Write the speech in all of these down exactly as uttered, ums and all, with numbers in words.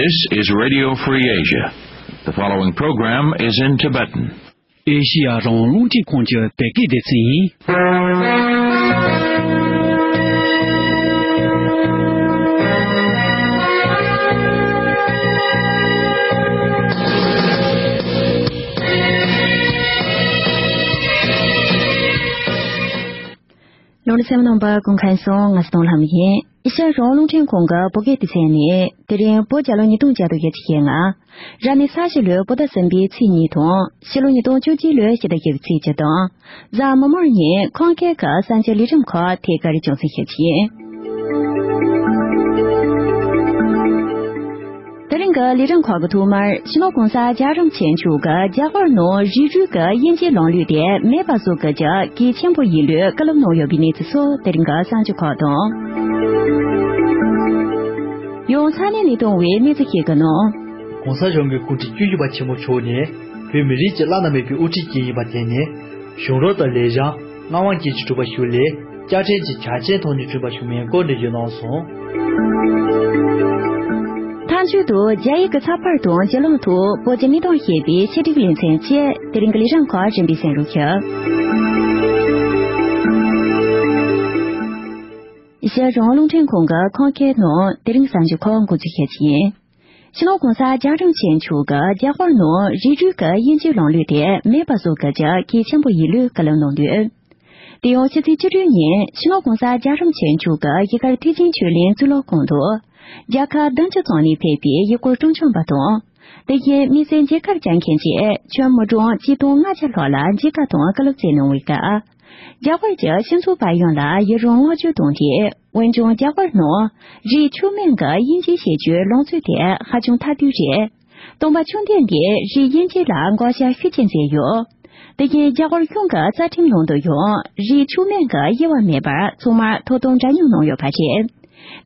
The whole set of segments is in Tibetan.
This is Radio Free Asia. The following program is in Tibetan. ཨེ་ཤི་ཡ་རང་དབང་རླུང་འཕྲིན་ཁང་གི་བོད་སྐད་སྡེ་ཚན་ཡིན། ལོ་ན་སེམས་ནང་པ་ཀུན་མཁྱེན་སོང་ང་སྟོང་ལྷམ་ཡིན། ཨེ་ཤ་ཡ་རང་དབང་རླུང་འཕྲིན་ཁང་གི་བོད་སྐད་སྡེ་ཚན་ནས་དེ་རིང་བོད་རྒྱལ་ལོ་ཉིས་སྟོང་བརྒྱ་དང་བརྒྱད་ཅུ་གྱ་ལྔ། རབ་གནས་ས་བྱི་ལོའི་བོད་ཟླ་གསུམ་པའི་ཚེས་གཉིས་དང་ཕྱི་ལོ་ཉིས་སྟོང་བཅུ་གཅིག་ལོའི་ཕྱི་ཟླ་བཞི་པའི་ཚེས་བཅུ་དང་། གཟའ་མིག་དམར་ཉིན་ཁམས་སྐད་ཀྱི་གསར་འགྱུར་ལས་རིམ་ཁག་ཐད་ཀར་རྒྱང་སྲིང་ཞུ་རྒྱུ་ཡིན། དེ་རིང་གི་ལས་རིམ་ཁག་གི་ཐོག་མར་སྤྱི་ནོར་གོང་ས་རྒྱལ་བ་རིན་པོ་ཆེ་མཆོག་གིས་རྒྱ་གར་ནང་རིགས་རུས་ཀྱི་དབྱེ་འབྱེད་ལམ་ལུགས་དེ་མེད་པ་བཟོ་དགོས་རྒྱུ་གལ་ཆེན་པོ་ཡིན་ལུགས་བཀའ་སློབ་གནང་ཡོད་པའི་གནས་ཚུལ་སོགས་དེ་རིང་གི་གསར་འགྱུར་ཁག་དང་། ཡང་ས་གནས་ནས་བཏང་བའི་གནས་ཚུལ་ཞིག་གི་ནང་། གོང་ས་སྐྱབས་མགོན་སྐུ་ཕྲེང་བཅུ་བཞི་པ་ཆེན་པོ་མཆོག་ནས་བོད་མི་རིགས་ཀྱི་བླ་ན་མེད་པའི་དབུ་ཁྲིད་ཅིག་ཡིན་པ་དེ་ནི་གཞུང་རབ་དང་ལེགས་བྱང་མངའ་དབང་སྐྱེས་ཀྱི་གྲུབ་པ་ཞིག་ལས་བཅའ་ཁྲིམས་ཀྱི་ཆ་རྐྱེན་ཐོག་ནས་བསྐྲུན་པ་ཞིག་མིན་སྐོར་འགྲེལ་བརྗོད་གནང་སོང་། མཐའ་མཇུག་ཏུ་རྒྱ་ཡིག་གི་ཚགས་པར་དང་བརྒྱུད་ལམ་ཐོག་བོད་ཀྱི་གནས་སྟངས་ཞེས་པའི་ཆེད་སྒྲིག་ལེ་ཚན་བཅས་དེ་རིང་གི་ལས་རིམ་ཁག་རིམ་པས་གསན་རོགས་ཞུ། ཨེ་ཤ་ཡ་རང་དབང་རླུང་འཕྲིན་ཁང་གི་ཁམས་སྐད་ནང་དེ་རིང་གསར་འགྱུར་ཁག་འགོ་འཛུགས་ཞུ་རྒྱུ་ཡིན། སྤྱི་ནོར་གོང་ས་རྒྱལ་བ་རིན་པོ་ཆེ་མཆོག་གིས་རྒྱ་གར་ནང་རིགས་རུས་ཀྱི་དབྱེ་འབྱེད་ལམ་ལུགས་དེ་མེད་པ་བཟོ་དགོས་རྒྱུ་གལ་ཆེན་པོ་ཡིན་ལུགས་བཀའ་སློབ་གནང་དོན། དེ་ཡང་ཕྱི་ཚེས་བཅུ་དྲུག་ཉིན་སྤྱི་ནོར་གོང་ས་རྒྱལ་བ་རིན་པོ་ཆེ་མཆོག་གིས་གཞིས་ཀ་ཐེག་ཆེན་ཆོས་གླིང་གཙུག་ལག་ཁང་དུ་རྒྱལ་ཁབ་བདུན་ཅུ་ཙམ་ནས་ཕེབས་པའི་ཡུལ་སྐོར་སྤྲོ་འཆམ་པ་དང་། དེ་བཞིན་དམིགས་བསལ་མཇལ་ཁར་བཅར་མཁན་བཅས་ཁྱོན་མི་གྲངས་ཆིག་སྟོང་ལྔ་བརྒྱ་ལྷག་ལ་མཇལ་ཁ་དང་བཀའ་སློབ་སྩལ་གནང་བའི་སྐབས། རྒྱ་གར་གྱི་སྤྱི་ཚོགས་པ་ཡོངས་ལ་ཡུན་རིང་བསྔགས་བརྗོད་དང་འབྲེལ། འོན་ཀྱང་རྒྱ་གར་ནང་རིགས་ཆོས་མིན་གྱི་དབྱེ་འབྱེད་བྱེད་རྒྱུའི་ལམ་སྲོལ་དེ་ཧ་ཅང་ཐབས་སྡུག་རེད། སྟོན་པ་བཅོམ་ལྡན་འདས་རིགས་དབྱེ་འབྱེད་ལ་བཀག་ཆ་ཤུགས་ཆེ་མཛད་ཡོད། དེ་བཞིན་རྒྱ་གར་གཞུང་གི་རྩ་ཁྲིམས་ནང་དུ་ཡང་རིགས་ཆོས་མིན་གྱི་དབྱེ་བ་མེད་པར་ཚང་མར་ཐོབ་ཐང་འདྲ་མཉམ་གནང་ཡོད་པ་རེད།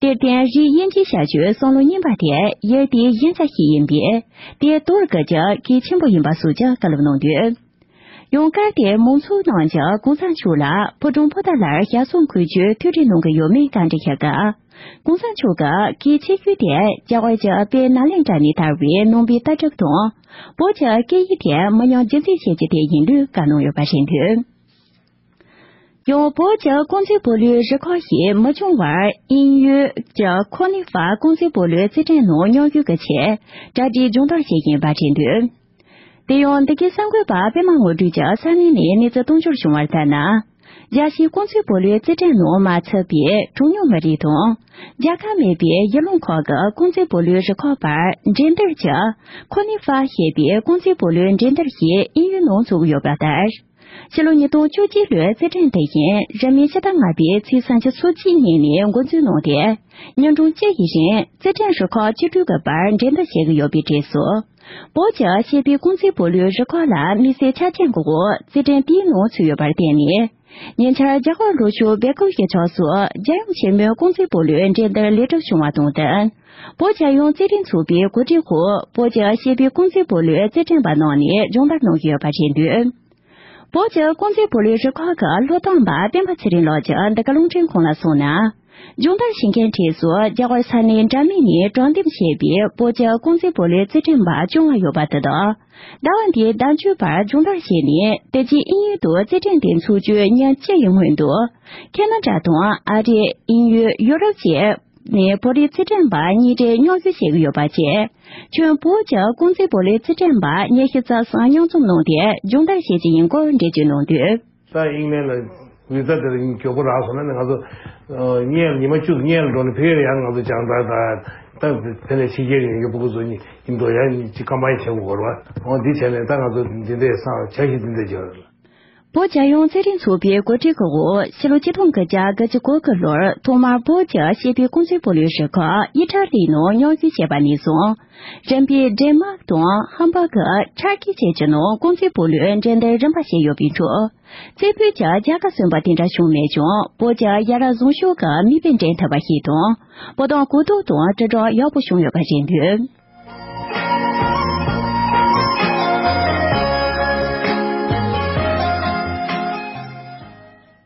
དེར་བརྟེན་རིགས་དབྱེ་འབྱེད་བྱ་རྒྱུའི་བསམ་བློ་རྙིང་པ་དེ་ཡུལ་དེའི་ཞན་ཆ་ཞིག་ཡིན་པས། དེ་དོར་དགོས་རྒྱུ་གལ་ཆེན་པོ་ཡིན་པ་སོགས་ཀྱི་བཀའ་སློབ་གནང་དོན། ཡང་སྐབས་དེར་མང་ཚོགས་རྣམས་ཀྱིས་གོང་ས་མཆོག་ལ་ཕོ་བྲང་པོ་ཏཱ་ལར་ཞལ་གསུང་འཁོད་རྒྱུའི་ཐུགས་རེ་གནང་གི་ཡོད་མེད་བཀའ་འདྲི་ཞུས་སྐབས། གོང་ས་མཆོག་གིས་གལ་ཆེ་ཤོས་དེ་རྒྱ་གར་གྱི་དཔལ་ནཱ་ལེནྡྲ་ནས་དར་བའི་ནང་པའི་ལྟ་གྲུབ་དང་། བོད་ཀྱི་སྐད་ཡིག་དེ་མི་ཉམས་རྒྱུན་འཛིན་བྱེད་རྒྱུ་དེ་ཡིན་ལུགས་བཀའ་གནང་ཡོད་པ་རེད་འདུག་ཡང་བོད་ཀྱི་ཀུན་གཙོའི་བོད་ལུགས་རུ་ཁག་ཞིག་མི་འབྱུང་བར་དབྱིན་ཡུལ་གྱི་ཁོ་ནི་ཧྥ་ཀུན་གཙོའི་བོད་ལུགས་རྩེད་འགྲན་ནང་མཉམ་ཞུགས་ཀྱི་ཆེད་གྲ་སྒྲིག་སྦྱོང་བརྡར་བྱེད་བཞིན་པ་རེད་འདུག་དེ་ཡང་འདི་གའི་གསར་འགོད་པ་པད་མ་དངོས་གྲུབ་ཀྱིས་ས་གནས་ནས་གནས་ཚུལ་གཏོང་འབྱོར་བྱུང་བར་ལྟར་ན། རྒྱལ་སྤྱིའི་ཀུན་གཙོའི་བོད་ལུགས་རྩེད་འགྲན་ནང་མ་ཚུད་པའི་གྲངས་ཉུང་མི་རིགས་དང་། རྒྱལ་ཁབ་མེད་པའི་ཡུལ་ལུང་ཁག་གི་ཀུན་གཙོའི་བོད་ལུགས་རུ་ཁག་བར་འགྲན་བསྡུར་གྱི་ཁོ་ནི་ཧྥ་ཞེས་པའི་ཀུན་གཙོའི་བོད་ལུགས་འགྲན་བསྡུར་ཞིག་དབྱིན་ཡུལ་ནང་འཚོགས་ཀྱི་ཡོད་པ་ལྟར། ཕྱི་ལོ་ཉིས་སྟོང་བཅུ་གཅིག་ལོའི་རྩེད་འགྲན་དེ་བཞིན་རིང་མིན་ཕྱི་ཟླ་ལྔ་པའི་ཚེས་སུམ་ཅུ་སོ་གཅིག་ཉིན་ནས་འགོ་འཛུགས་གནང་སྟེ། ཉིན་གྲངས་བཅུ་ཡི་རིང་རྩེད་འགྲན་རུ་ཁག་བཅུ་དྲུག་གི་བར་འགྲན་བསྡུར་བྱེད་ཀྱི་ཡོད་པའི་གྲས་སུ། བོད་ཀྱི་བྱིས་པའི་ཀུན་གཙོའི་བོད་ལུགས་རུ་ཁག་ལ་དམིགས་བསལ་ཆ་རྐྱེན་གྱི་འོག་རྩེད་འགྲན་དེའི་ནང་ཚུད་ཡོད་པར་བརྟེན་ནས། ཉེ་ཆར་རྒྱ་གར་ལྷོ་ཕྱོགས་སྦེལ་ཀོབ་གཞིས་ཆགས་སུ་རྒྱལ་ཡུམ་ཆེན་མོའི་ཀུན་གཙོའི་བོད་ལུགས་འགྲན་བསྡུར་ལེགས་གྲུབ་བྱུང་བ་དང་བསྟུན། བོད་རྒྱལ་ཡོངས་རྩེད་འགྲན་ཚོགས་པའི་གོ་སྒྲིག་འོག་བོད་ཀྱི་བྱིས་པའི་ཀུན་གཙོའི་བོད་ལུགས་རྩེད་འགྲན་པ་རྣམས་ནས་སྦྱོང་བརྡར་གནང་གི་ཡོད་པ་རེད་འདུག་བོད་ཀྱི་ཀུན་གཙོའི་བོད་ལུགས་རུ་ཁག་གི་ལྷོ་སྟོན་པ་སྤེན་པ་ཚེ་རིང་ལགས་ཀྱིས་འདི་ག་རླུང་འཕྲིན་ཁང་ལ་གསུངས་ན། སྦྱོང་བརྡར་བྱེད་མཁན་གྲས་སུ་རྒྱ་གར་ས་གནས་འདྲ་མིན་ནས་དྲང་འདེམས་བྱས་པའི་བོད་ཀྱི་ཀུན་གཙོའི་བོད་ལུགས་རྩེད་འགྲན་པ་བཅོ་ལྔ་ཡོད་པ་དེ་དག་ཟླ་བ་འདིའི་ཟླ་མཇུག་བར་སྦྱོང་བརྡར་བྱས་ནས་དེ་རྗེས་དབྱིན་ཡུལ་དུ་རྩེད་འགྲན་དེ་འཚོགས་རྒྱུའི་ཉིན་གཅིག་ཡི་སྔོན་དུ། ཁེ་ན་ཌ་དང་ཨ་རི། དབྱིན་ཡུལ། ཡུ་རོབ་བཅས་ནས་བོད་རིགས་རྩེད་འགྲན་པ་གཉིས་རེ་མཉམ་ཞུགས་བྱེད་ཀྱི་ཡོད་པ་བཅས། ཁྱོན་བོད་ཀྱི་ཀུན་གཙོའི་བོད་ལུགས་རྩེད་འགྲན་པ་ཉི་ཤུ་རྩ་གསུམ་མཉམ་འཛོམས་གནང་སྟེ་སྦྱོང་བརྡར་བྱེད་ཀྱི་ཡིན་སྐོར་འགྲེལ་བརྗོད་གནང་དུས། ད་དབྱིན་ལན་ལ་བི་ཛ་དེ་ལ་མགྱོགས་པོ་རག་སོང་ན་ནི་ང་ཚོ་ཨ་སྔོན་ལ་ཉི་མ་བཅུ་སྔོན་ལ་འགྲོ་ནས་ཕ་གིར་ཡང་ང་ཚོ་སྦྱོང་བརྡར་དང་། ད་དེ་ནས་ཕྱི་རྒྱལ་ཡོང་རྒྱུ་ཕྲུ་གུ་ཚོ་གཉིས་ཡིན་འགྲོ་ཡ་གཉིས་ཀྱི་ཀམ་པ་ཡིན་བྱེད་དགོས་རེད་བ། འོ་འདི་བྱས་ནས་ད་ང་ཚོ་འདི་འདྲའི་སང་བྱ་ཞིག་འདི་འདྲ་བརྒྱབ་རེད། བོད་རྒྱལ་ཡོངས་རྩེད་འགྲན་ཚོགས་པའི་གོ་སྒྲིག་གི་འོག་ཕྱི་ལོ་ཆིག་སྟོང་དགུ་བརྒྱ་དགུ་བཅུ་གོ་དགུ་ལོར་ཐོག་མར་བོད་ཀྱི་བྱིས་པའི་ཀུན་གཙོའི་བོད་ལུགས་རུ་ཁག་ཨི་ཊ་ལི་ནང་མཉམ་ཞུགས་བྱས་པ་ནས་བཟུང་། རིམ་པས་ཌེན་མཱག་དང་ཧམ་བྷག་གི་ཊར་ཀི་བཅས་ཀྱི་ནང་ཀུན་གཙོའི་བོད་ལུགས་འགྲན་བསྡུར་རིམ་པ་བྱས་ཡོད་པའི་ཁྲོད། རྩེ་ཕུད་ཀྱི་རྒྱལ་ཁ་སོན་པ་དེ་འདྲ་བྱུང་མེད་ཀྱང་། བོད་ཀྱི་ཡ་རབས་བཟང་ཕྱོགས་ཀྱི་མིག་དཔེ་འདྲེན་ཐུབ་པ་ཞིག་དང་། བོད་དོན་གོ་རྟོགས་དང་དྲིལ་བསྒྲགས་ཡག་པོ་བྱུང་ཡོད་པ་རེད་འདུག་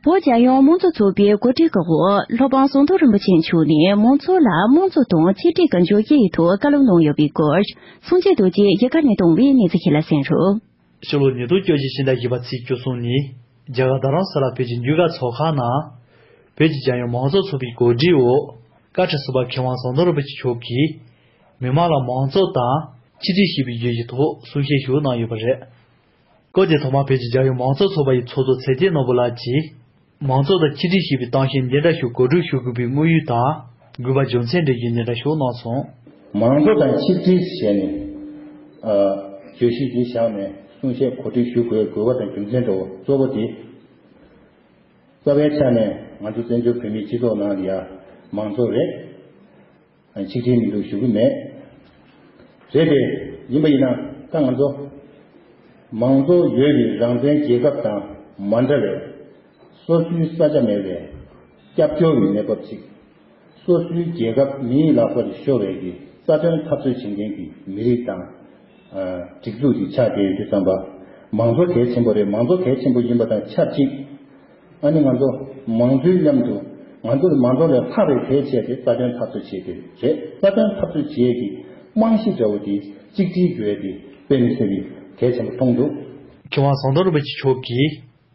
བོད་རྒྱལ་ཡོངས་དམངས་གཙོ་ཚོགས་པའི་གོ་སྒྲིག་གི་འོག་སློབ་དཔོན་ཟམ་གདོང་རིན་པོ་ཆེ་མཆོག་ནས་མང་ཚོགས་ལ་དམངས་གཙོ་དང་ཆིག་སྒྲིལ་གྱི་འཇུག་ཡིག་ཐོག་བཀའ་སློབ་གནང་ཡོད་པའི་སྐོར། སངས་རྒྱས་རྡོ་རྗེས་ཡི་གེ་ནས་བཏང་བའི་གནས་ཚུལ་ཞིག་ལ་གསན་རོགས། ཕྱི་ལོ་ཉིས་སྟོང་བཅུ་བཞི་ཕྱི་ཟླ་བཞི་པ་ཚེས་བཅུ་གསུམ་ཉིན། རྒྱ་གར་རྡ་རམ་ས་ལ་བོད་ཀྱི་འདུས་སྡེ་ཚོགས་ཁང་ནང་། བོད་ཀྱི་རྒྱལ་ཡོངས་མང་གཙོ་ཚོགས་པའི་གོ་སྒྲིག་འོག་བཀའ་ཁྲི་ཟུར་པ་མཁས་དབང་ཟམ་གདོང་རིན་པོ་ཆེ་མཆོག་གིས། མི་མང་ལ་མང་གཙོ་དང་ཆིག་སྒྲིལ་ཞེས་པའི་བརྗོད་གཞི་ཐོག་གསུང་བཤད་ཞིག་གནང་ཡོད་པ་རེད། སྐབས་དེར་ཐོག་མར་བོད་ཀྱི་རྒྱལ་ཡོངས་མང་གཙོ་ཚོགས་པ་ཡི་ཚོགས་གཙོ་ཚེ་བརྟན་ནོར་བུ་ལགས་ཀྱིས། མང་གཙོ་དང་ཆིག་སྒྲིལ་ཞེས་པའི་གཏམ་བཤད་འདི་འདྲ་ཞིག་གོ་སྒྲིག་ཞུ་དགོས་པའི་དམིགས་ཡུལ་དང་། དགོས་པ་རྒྱུ་མཚན་འགྲེལ་བརྗོད་འདི་འདྲ་ཞིག་གནང་སོང་། མང་གཙོ་དང་ཆིག་སྒྲིལ་ཞེས་ནས། ཨ། བརྗོད་གཞི་འདི་བཞག་ནས་གསུང་བཤད་གོ་སྒྲིག་ཞུ་དགོས་དགོས་པ་དང་རྒྱུ་མཚན་འདྲ་བོ་གཙོ་བོ་དེ། རྩ་བའི་ཆ་ནས་ང་ཚོ་བཙན་བྱོལ་བོད་མིའི་སྤྱི་ཚོགས་ནང་ལ་ཡ་མང་གཙོ་རེད། ཆིག་སྒྲིལ་མི་འདུག་ཞུ་གི་མེད། རེད་དེ། ཡིན་པ་ཡིན་ན་ད་ང་ཚོ་མང་གཙོ་ཡོད་པའི་རང་བཙན་རྒྱལ་ཁབ་དང་མ་འདྲ་བའི་སོ་སོའི་ས་ཆ་མེད་པའི་སྐྱབས་བཅོལ་བའི་གནས་བབ་ཅིག་སོ་སོའི་རྒྱལ་ཁབ་མིའི་ལག་པར་ཤོར་བའི་གི་རྩ་དོན་འཐབ་རྩོད་བྱེད་མཁན་གྱི་མི་རིགས་དང་། ཨ། སྒྲིག་འཛུགས་ཀྱི་ཆ་དེ་ཡོད་དུས་ཙམ་པ། མང་གཙོ་གལ་ཆེན་པོ་རེད། མང་གཙོ་གལ་ཆེན་པོ་ཡིན་པ་དང་ཆབས་ཅིག་ཨ་ནི་ང་ཚོ་མང་གཙོའི་མཉམ་དུ་ང་ཚོ་ལ་མང་གཙོ་ལས་ལྷག་པའི་གལ་ཆེ་དེ་རྩ་དོན་འཐབ་རྩོད་བྱེད་དེ་རེད། རྩ་དོན་འཐབ་རྩོད་བྱེད་ཀྱི་རྨང་གཞི་འདྲ་བོ་དེ་གཅིག་སྒྲིལ་དགོས་དེ་དཔེ་མི་སྲིད་པའི་གལ་ཆེན་པོ་མཐོང་འདུག་མཁས་དབང་ཟམ་གདོང་རིན་པོ་ཆེ་མཆོག་གིས་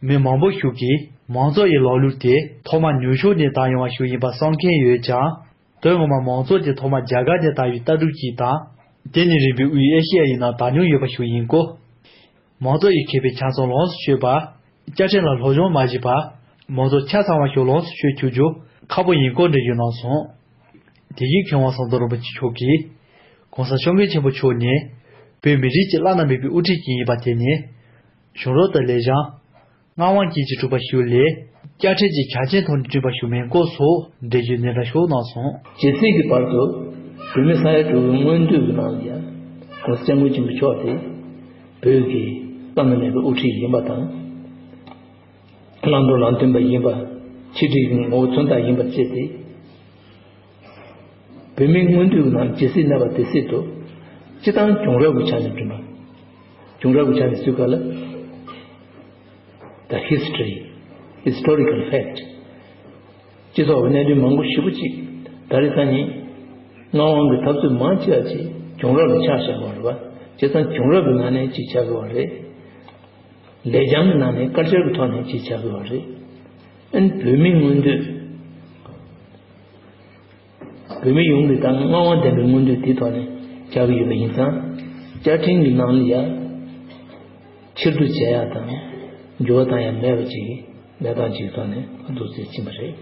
མི་མང་པོ་ཞིག་གིས་མང་གཙོ་ཡི་ལམ་ལུགས་དེ་ཐོག་མར་ནུབ་ཕྱོགས་ནས་དར་ཡོང་བ་ཞིག་ཡིན་པ་བསམ་མཁན་ཡོད་ཀྱང་། དོན་ངོ་མ་མང་གཙོ་དེ་ཐོག་མར་རྒྱ་གར་ནས་དར་བའི་ལྟ་གྲུབ་ཅིག་དང་། དེ་ནས་རིམ་པས་དབུས་ཨེ་ཤེ་ཡ་ཡི་ནང་དར་མྱོང་ཡོད་པ་ཞིག་ཡིན་སྐོར། མང་གཙོ་ཡི་མཁས་པའི་ཆ་ཚང་ལོངས་སུ་སྤྱོད་པ། བཅའ་ཁྲིམས་ལ་སློབ་སྦྱོང་མ་བྱས་པར། མང་གཙོ་ཆ་ཚང་བ་ཞིག་ལོངས་སུ་སྤྱོད་ཐུབ་རྒྱུ་ཁག་པོ་ཡིན་སྐོར་འགྲེལ་བརྗོད་གནང་སོང་། དེ་བཞིན་མཁས་དབང་ཟམ་གདོང་རིན་པོ་ཆེ་མཆོག་གིས། གོང་ས་སྐྱབས་མགོན་ཆེན་པོ་མཆོག་ནི། བོད་མི་རིགས་ཀྱི་བླ་ན་མེད་པའི་དབུ་ཁྲིད་ཅིག་ཡིན་པ་དེ་ནི། གཞུང་རབ་དང་ལེགས་བྱང་། ངག་དབང་བཅས་ཀྱིས་གྲུབ་པ་ཞིག་ལས། བཅའ་ཁྲིམས་ཀྱི་ཆ་རྐྱེན་ཐོག་ནས་བསྐྲུན་པ་ཞིག་མིན་སྐོར་སོགས་འགྲེལ་བརྗོད་འདི་འདྲ་ཞིག་གནང་སོང་། ཇི་སྲིད་ཀྱི་བར་དུ་བོད་མི་ས་ཡ་དྲུག་གི་མངོན་འདོད་ཀྱི་ནང་ལ་ཡང་གོང་ས་སྐྱབས་མགོན་ཆེན་པོ་མཆོག་དེ་བོད་ཀྱི་བླ་ན་མེད་པའི་དབུ་ཁྲིད་ཡིན་པ་དང་། བླང་དོར་ལ་མཐུན་པ་ཡིན་པ། ཆིག་སྒྲིལ་གྱི་ངོ་བོ་མཚོན་རྟགས་ཡིན་པ་བཅས་ཏེ། བོད་མིའི་མངོན་འདོད་ཀྱི་ནང་ཇི་སྲིད་གནས་པ་དེ་སྲིད་དུ། སྤྱི་བཏང་བྱུང་རབས་ཀྱི་ཆ་ནས་བསྒྲུན་པ། བྱུང་རབས་ཀྱི་ཆ་ནས་ཚུལ་ག་ལ། The history, historical fact. སྤྱི་ཚོགས་ཀྱི་གནད་དོན་མང་པོ་ཞེ་པོ་ཅིག་ད་རེས་ད་ནི་ངག་དབང་གི་འཐབ་རྩོད་མང་ཆེ་བ་ཅིག་བྱུང་རབས་ལ་ཆ་བཞག་པ་རེད་པ། བྱས་ཙང་བྱུང་རབས་ཀྱི་ནང་ནས་ཅིག་ཆགས་དགོས་པ་རེད། ལེགས་བྱང་གི་ནང་ནས་དཀར་ཆག་གི་ཐོག་ནས་ཅིག་ཆགས་དགོས་པ་རེད། ཨ་ནི་བོད་མིའི་མངོན་འདོད། བོད་མི་ཡོངས་ཀྱི་ད་ངག་དབང་ལྡན་པའི་མངོན་འདོད་དེའི་ཐོག་ནས་བྱ་གི་ཡོད་པ་ཡིན་ཙང་། བཅའ་ཁྲིམས་ཀྱི་ནང་ལ་ཡ་ཕྱིར་བསྡུ་བྱེད་ཡ་དང་འགྱུར་བ་བཏང་ཡ་མེད་པ་ཅིག་གནས་སྟངས་ཅིག་གི་ཐོག་ནས་འདུག་སེ་ཕྱིན་པ་རེད།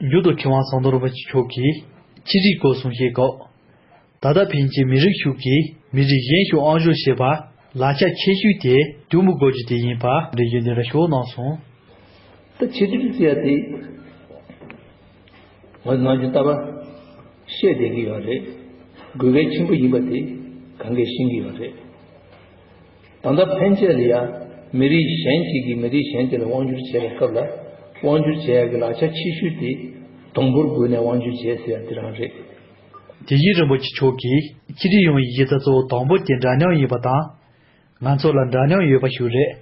མཇུག་ཏུ་མཁས་དབང་ཟམ་གདོང་རིན་པོ་ཆེ་མཆོག་གིས་ཆིག་སྒྲིལ་སྐོར་གསུང་བཤད་སྐབས། ད་ལྟ་ཕན་ཆད་མི་རིགས་ཤིག་གིས་མི་རིགས་གཞན་ཞིག་དབང་བསྒྱུར་བྱེད་པར་ལག་ཆ་ཆེ་ཤོས་དེ་དུས་མི་འགོར་རྒྱུ་དེ་ཡིན་པ་འགྲེལ་བརྗོད་འདི་འདྲ་ཞིག་གནང་སོང་། ད་ཆིག་སྒྲིལ་ཟེར་ཡ་དེ། ང་ནང་བཞིན་ལྟ་བ་བཤད་བསྡད་ཀྱི་ཡོད་རེད། དགོས་གལ་ཆེན་པོ་ཡིན་པ་དེ་གང་གས་ཤེས་ཀྱི་ཡོད་རེད། ད་ལྟ་ཕན་ཆད་ལ་ཡ་མི་རིགས་གཞན་ཞིག་གིས་མི་རིགས་གཞན་ཞིག་ལ་དབང་བསྒྱུར་བྱེད་པའི་སྐབས་ལ་དབང་བསྒྱུར་བྱེད་ཡ་གི་ལག་ཆ་ཆེ་ཤོས་དེ་སྡོང་པོར་བརྒྱུད་ནས་དབང་བསྒྱུར་བྱེད་ཟེར་ཡ་དེ་རང་རེད། དེ་བཞིན་རིན་པོ་ཆེ་མཆོག་གིས་ཆིག་སྒྲིལ་ཡོང་བའི་གཞི་རྩ་གཙོ་བོ་དང་པོ་དེ་འདྲ་མཉམ་ཡིན་པ་དང་། ང་ཚོ་ལ་འདྲ་མཉམ་ཡོད་པ་ཞིག་རེད།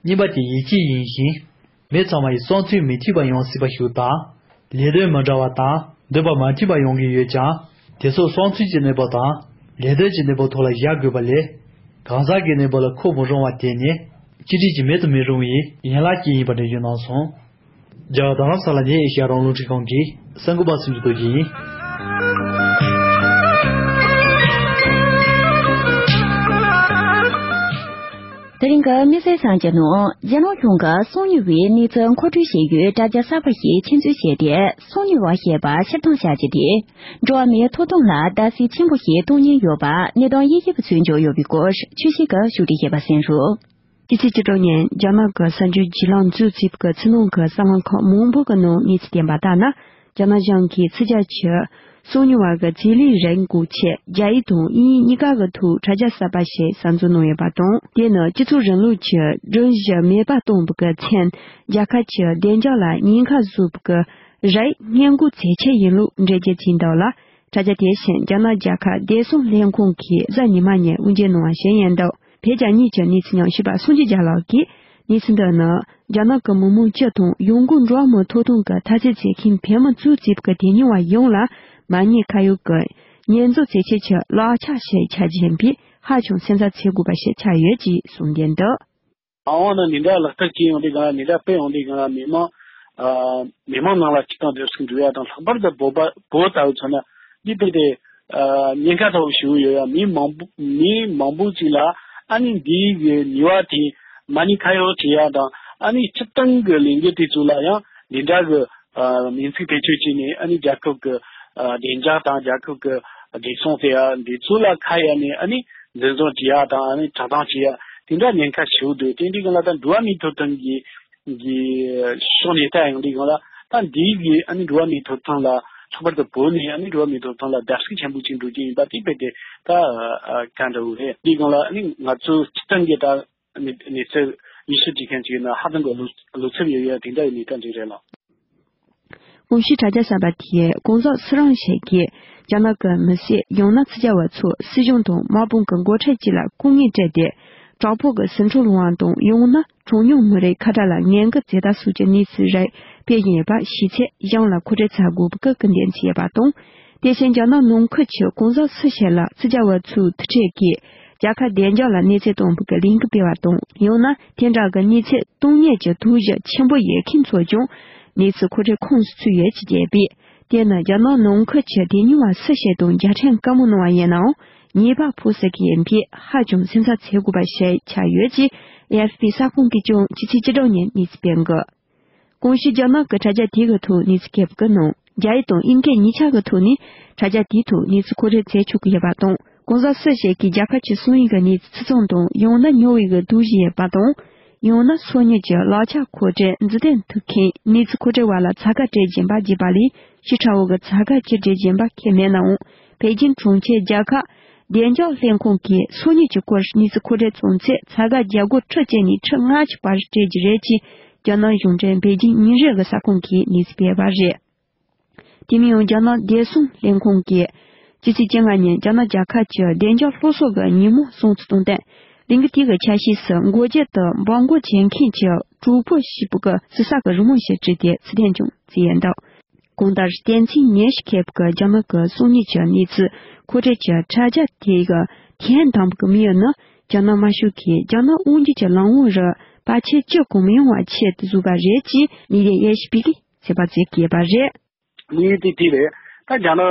གཉིས་པ་དེ་ཡིད་ཆེས་ཡིན་ཞིང་། མི་ཚང་མ་ཡི་བསམ་ཚུལ་མི་མཐུན་པ་ཡོང་སྲིད་པ་ཞིག་དང་། ལས་དོན་མི་འདྲ་བ་དང་འདོད་པ་མ་མཐུན་པ་ཡོང་གི་ཡོད་ཀྱང་། དེ་ཚོ་བསམ་ཚུལ་གྱི་གནས་བབ་དང་། ལས་དོན་གྱི་གནས་བབ་ཐོག་ལ་བཞག་དགོས་པ་ལས། གང་ཟག་གི་གནས་བབ་ལ་འཁོར་མི་རུང་བ་དེ་ནི། ཆིག་སྒྲིལ་གྱི་མེད་དུ་མི་རུང་བའི་ཡན་ལག་ཅིག་ཡིན་པ་འགྲེལ་བརྗོད་གནང་སོང་། རྒྱ་གར་རྡ་རམ་ས་ལ་ནས་ཨེ་ཤ་ཡ་རང་དབང་རླུང་འཕྲིན་ཁང་གི་གསར་འགོད་པ་སུ་འཇུ་རྡོ་རྗེ་ཡིན། དེ་རིང་གི་དམིགས་བསལ་གསར་འགྱུར་ནང་། རྒྱ་ནག་གཞུང་གིས་སང་ཉིན་བའི་གནས་ཚུལ་མཁོ་སྤྲོད་བྱས་ཡུལ་དྲ་རྒྱ་གསར་པ་ཞིག་ཆེད་འཛུགས་བྱས་ཏེ། སང་ཉིན་བ་ཞེས་པ་ཕྱིར་བཏང་བྱ་རྒྱུ་དེ། འགྲོ་བ་མིའི་ཐོབ་ཐང་ལ་བརྡབ་གསིག་ཆེན་པོ་ཞིག་གཏོང་ཉེན་ཡོད་པ་གནས་སྟངས་དབྱེ་ཞིབ་པ་ཚོས་འཇོག་ཡོད་པའི་སྐོར་ཆོས་སྐྱིད་ཀྱིས་ཕྱོགས་སྒྲིག་བྱས་པ་གསན་རོགས། ཕྱི་ཚེས་བཅུ་དྲུག་ཉིན་རྒྱ་ནག་གི་གསར་འགྱུར་བརྒྱུད་ལམ་ཚོས་བརྩིས་པའི་ཚེ་ནང་གི་གསར་ལམ་ཁག་མང་པོ་གི་ནང་གནས་ཚུལ་བསྟན་པ་ལྟར་ན། རྒྱ་ནག་གཞུང་གིས་ཚིག་རྒྱག་ཆེད། སང་ཉིན་བར་གྱི་རྩིས་ལེན་རིང་འགོག་ཆེད་རྒྱ་ཡིག་དང་དབྱིན་ཡིག་གཉིས་ཀ་གི་ཐོག་དྲ་རྒྱ་གསར་པ་ཞིག་གསར་འཛུགས་གནང་ཡོད་པ་དང་། དེ་ནི་སྤྱི་ཚོགས་རིང་ལུགས་ཀྱི་སྒྲོམ་གཞི་མེད་པ་བཏང་བའི་མཚོན། རྒྱལ་ཁབ་ཀྱི་བདེ་འཇགས་ལ་ཉེན་ཁ་བཟོ་བའི་རིགས་སྔོན་འགོག་ཚད་ཆེན་ཡིན་ལུགས་འགྲེལ་བརྗོད་བྱས་འདུག་ལ། དྲ་རྒྱ་དེ་བཞིན་རྒྱ་ནག་རྒྱལ་ཁབ་བདེ་སྲུང་ལྷན་ཁང་གིས་གཟའ་ཉི་མ་ཉིན་དབུ་འབྱེད་གནང་བ་ཞིག་ཡིན་འདུག་བོད་རྒྱ་གཉིས་ཀྱི་གནས་ཚུལ་ཉམས་ཞིབ་པ་སངས་རྒྱས་རྒྱལ་ལགས་ཀྱིས། གནས་ཚུལ་འདི་ནི་རྒྱ་ནག་གི་མི་མང་སྤྱི་དང་ཡོང་སྒོ་འགྲོ་བ་མིའི་ཐོབ་ཐང་གི་ཐ་ཚིག་བྱེད་མཁན་བོད་མི་ཚོས་བརྩིས་པའི་གི་དེ་ཉིད་བ་ཡོངས་ལ་མ་ཉེས་ཁ་གཡོག་གི་ཉེས་འཛུགས་བྱེད་ཆེད་ཀྱི་གློག་ཆ་ཞིག་ཆགས་ཀྱིན་པས་ཧ་ཅང་སེམས་འཚབ་བྱེད་དགོས་པ་ཞིག་ཆགས་ཡོད་ཅེས་གསུངས་བསྡད་འདུག། ཨ་འོ་ན་འདི་འདྲ་ལག་བསྟར་བྱས་ཡོང་དུས་སྒང་ལ་འདི་འདྲ་སྤེལ་ཡོང་དུས་སྒང་ལ་མི་མང་ཨ་མི་མང་ནང་ལ་སྤྱིར་བཏང་འདུ་ཤེས་འགྲོ་ཡ་དང་ལྷག་པར་དུ་བོད་པ་བོད་ལྟ་བུ་ཚོ་ན་འདི་དཔེ་དེ་ཨ་ཉེན་ཁ་ཚ་བོ་ཞིག་ཡོད་ཡ། མི་མང་པོ་མི་མང་པོ་ཅིག་ལ་ཨ་ནི་འདིའི་གི་ཉེས་པ་དེ་མ་ཉེས་ཁ་གཡོག་བྱེད་ཡ་དང་ཨ་ནི་སྤྱིར་བཏང་གི་ལས་འགུལ་དེ་ཚོ་ལ་ཡང་འདི་འདྲ་གི་ཨ་མིང་ཚིག་བེད་སྤྱོད་བྱས་ནས་ཨ་ནི་རྒྱལ་ཁབ་ཀྱི་ཨ་བདེ་འཇགས་དང་རྒྱལ་ཁབ་ཀྱི་བདེ་སྲུང་ཟེར་ཡ་འདི་ཚོ་ལ་ཁ་གཡར་ནས་ཨ་ནི་འཛིན་བཟུང་བྱེད་ཡ་དང་ཨ་ནི་བཀྲག་མདངས་བྱེད་ཡ་དེ་འདྲ་ཉེན་ཁ་ཞེ་པོ་འདུག། དེ་འདྲའི་སྒང་ལ་ད་འགྲོ་བ་མིའི་ཐོབ་ཐང་གི་གི་ཕྱོགས་ནས་ལྟ་ཡོང་དུས་སྒང་ལ་ད་འདིའི་གི་ཨ་ནི་འགྲོ་བ་མིའི་ཐོབ་ཐང་ལ་ལྷག་པར་དུ་བོད་ནས་ཨ་ནི་འགྲོ་བ་མིའི་ཐོབ་ཐང་ལ་བརྡབ་གསིག་ཆེན་པོ་ཅིག་འགྲོ་གི་ཡིན་པ་དེ་དཔེ་དེ་ད་ག་འདྲ་བོ་རེད། འདིའི་སྒང་ལ་ཨ་ནི་ང་ཚོ་སྤྱིར་བཏང་གི་ད་གནས་ཚུལ་ཡིད་ཆེས་བྱེད་མཁན་ཅིག་ཡིན་ན་ཧ་ཅང་གི་བློ་བློ་འཚབ་ཡོད་ཡ་དེ་འདྲ་ཡི་གནས་སྟངས་ཅིག་རེད་ལགས། དགོངས་ཞུའི་དྲ་རྒྱ་གསར་པ་དེས་གོང་ས་ཚུལ་ཁྲིམས་ཞིག་གིས་རྒྱ་ནག་གི་མི་སེར་ཡང་ན་ཕྱི་རྒྱལ་བ་ཚོ་སྲིད་གཞུང་དང་དམག་དཔུང་གི་འགོ་ཁྲིད་ཅིག་ལ་སྐུ་ངལ་སྤྲད་དེ་དྲག་པོ་གི་ཟིང་འཁྲུག་སློང་བ་དང་ཡང་ན་གྲངས་ཉུང་མི་རིགས་ཁ་བྲལ་ལ་ངན་སྐུལ་བྱས་པ་སོགས་ཀྱི་གནས་ཚུལ་རིགས་སྤེལ་བཞིན་ཡོད་པ་ཤེས་ཚེ་གཞུང་ལ་ཁོ་ཁྲིད་བྱ་དགོས་པའི་སྐུལ་འདེད་བྱས་ཡོད་པ་དང་། དེ་བཞིན་རྒྱ་ནག་ནང་ཁུལ་གྱི་གོང་ས་ཚུལ་ཁྲིམས་ཞིག་ལ་ཕྱི་རྒྱལ་བ་ཚོའི་དུས་ཁྲིད་ཀྱིས་རྒྱལ་ཁབ་བདེ་འཇགས་ལ་གནོད་འཚེ་གཏོང་བའི་ལས་འགུལ་སྤེལ་བ་དང་ཡང་ན་དེ་འདྲ་གི་གནོད་འཚེ་གཏོང་མཁན་གྱི་དོགས་གཞི་ཆེན་པོ་ཡོད་མཁན་ཚོ་ཀྱང་གནས་ཚུལ་ཁོ་ཁྲིད་ཁོངས་སུ་ཚུད་ཡོད་ཅེས་བརྗོད་པས། དེ་ནི་རྒྱ་ནག་ནང་ཁུལ་གྱི་བདེན་དཔང་སུ་ཞིག་དང་རྒྱལ་ཕྲན་བཀའ་མོལ་གནང་བ་ཡིན་ནའང་ཉེས་པ་ཕོག་སྲིད་ཀྱི་ཡིན་པས་ཧ་ཅང་སེམས་འཚབ་བྱེད་དགོས་པ་ཞིག་ཆགས་ཡོད་ཅེས་ཨེ་ཨེཕ་པི་གསར་ཁང་གིས་ཀྱང་ཕྱི་ཚེས་བཅུ་དྲུག་ཉིན་གནས་ཚུལ་སྤེལ་འདུག། གོང་ཞུས་རྒྱ་ནག་གི་དྲ་རྒྱ་དེ་གི་ཐོག་གནས་ཚུལ་སྤེལ་གི་ནང་རྒྱ་ཡིག་དང་དབྱིན་སྐད་གཉིས་ཆ་གི་ཐོག་ནས་དྲ་རྒྱ་དེའི་ཐོག་གནས་ཚུལ་ཁོ་ཁྲིད་མཛད་ཆོག་གི་ཡོད་པ་དང་གོང་ས་སུ་ཞིག་གིས་རྒྱལ་ཁབ་ཀྱི་སྲིད་དབང་གི་གནས་ཚུལ་ཚང་དང་ཡང་ན་ཉོ་བའི་གི་དོགས་གཞི་ཡོད་པ་དང་། ཡང་ན་སོ་ཉིད་ཀྱི་གློག་ཆ་མཁོ་སྤྲོད་འཛུགས་སྐྲུན་ཐུབ་མཁན་གནས་ཚུལ་མཁོ་སྤྲོད་པ་ལ་ཚ་ག་སྤྲད་བཞིན་པ་བརྗོད་པ་ལས་ཞིབ་ཕྲ་བོ་གི་ཚ་ག་ཅི་སྤྲད་བཞིན་པ་ཁས་མེད་ནའང་པེ་ཅིན་གྲོང་ཁྱེར་རྒྱལ་ཁབ་བདེ་འཇགས་ལྷན་ཁང་གིས་སོ་ཉིད་ཀྱི་སྐོར་གནས་ཚུལ་མཁོ་སྤྲོད་བྱུང་ཚེ་ཚ་ག་རྒྱ་སྒོར་ཁྲི་གཅིག་ནས་ཁྲི་ལྔ་བཅུ་བར་སྤྲད་རྒྱུ་རེད་ཅེས་རྒྱ་ནག་གཞུང་འབྲེལ་པེ་ཅིན་ཉིན་རེ་གི་གསར་ཁང་གིས་གནས་ཚུལ་སྤེལ་བ་རེད། དེ་མིན་ཡང་རྒྱ་ནག་བདེ་སྲུང་ལྷན་ཁང་གིས་ཕྱི་ཚེས་བཅོ་ལྔ་ཉིན་རྒྱ་ནག་རྒྱལ་ཁབ་ཀྱི་བདེ་འཇགས་སླར་གསོ་གི་ཉིན་མོ་སྲུང་བརྩི་གཏོང་སྟེ། ལས་འགུལ་དེ་གི་ཆ་ཤས་སུ་འགོག་རྒྱུ་དང་འབོད་འགོག་བྱེད་མཁན་གྱི་གྲོགས་པོ་ཞེས་པ་གི་ཞུ་ས་གི་རི་མོ་ཞིག་བྲིས་ཏེ་ཚུལ་ལྡན་ཀྱང་བརྩིས་ཡོད་འདུག། གང་ལྟར་དོན་ཚན་ཉེར་བཞི་ཁེབས་ཀྱི་རྒྱ་ནག་གི་སོ་ཉིད་ཀྱི་གནས་ཚུལ་མཁོ་སྤྲོད་ཀྱི་དྲ་རྒྱ་དེ་གི་དོན་དམ་པའི་དམིགས་ཡུལ་ནི་རྒྱ་ནག་དམར་ཤོག་གིས་རྒྱ་ནག་དབང་སྒྱུར་གྱི་ལམ་ལུགས་རུ་བར་ཆད་ཅི་གང་མི་ཡོང་བ་ཆེད་དུ་བཟོས་པ་རེད་ཅེས་མི་རིགས་དབྱེ་ཞིབ་པས་ཚོད་དཔག་བྱེད་ཀྱི་ཡོད་པ་རེད། དམིགས་ཡུལ་དེ་དེ་རེད། ད་རྒྱ་ནག་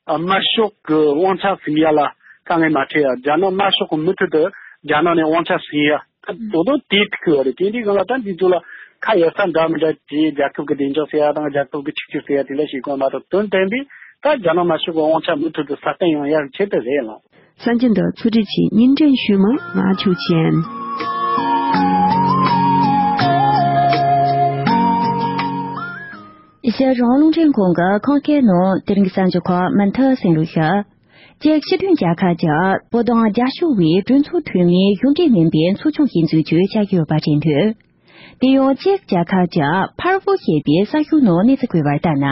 དམར་ཤོག་གི་དབང་ཆ་ཟིན་ཡ་ལ་དཀའ་ངལ་མ་འཕྲད་ཡ། རྒྱ་ནག་དམར་ཤོག་གི་མུ་མཐུད་དུ་རྒྱ་ནག་ནས་དབང་ཆ་ཟིན་ཡ། ད་དོ་དོ་དེ་ཐུག་གི་ཡོད་རེད། དེ་འདྲའི་སྒང་ལ་ད་འདི་ཚོ་ལ་ཁ་ཡར་ས་འདྲ་མི་འདྲ་བྱས་རྒྱལ་ཁབ་ཀྱི་བདེ་འཇགས་ཟེར་ཡ་དང་རྒྱལ་ཁབ་ཀྱི་ཆིག་སྒྲིལ་ཟེར་ཡ་དེ་འདྲ་ཞིག་གོ་མ་གཏོགས་དོན་དམ་པའི་ད་རྒྱ་ནག་དམར་ཤོག་གི་དབང་ཆ་མུ་མཐུད་དུ་སྲ་བརྟན་ཡོང་ཡ་ཆེད་དུ་རེད་ལགས། གསར་འགྱུར་འདི་ཚོགས་སྒྲིག་གིས་སྙན་སྒྲོན་ཞུས་མི་ང་ཆོས་ཅན། ཨེ་ཤ་ཡ་རང་དབང་རླུང་འཕྲིན་ཁང་གི་ཁམས་སྐད་ནང་དེ་རིང་གི་གསར་འགྱུར་ཁག་མུ་མཐུད་གསན་རོགས་ཞུ། ཅེཀ་སྤྱི་མཐུན་རྒྱལ་ཁབ་ཀྱིས་བོད་དོན་རྒྱབ་སྐྱོར་བའི་གྲོས་ཚོགས་འཐུས་མིའི་གཞུང་འབྲེལ་མིན་པའི་ཚོགས་ཆུང་ཞིག་འཛུགས་རྒྱུའི་བྱ་ཡུལ་ཡོད་པ་རེད་འདུག། དེ་ཡང་ཅེཀ་རྒྱལ་ཁབ་ཀྱི་ཕར་བོ་ཞེས་པའི་གསར་ཤོག་ནང་གནས་ཚུལ་བཀོད་པར་ལྟར་ན།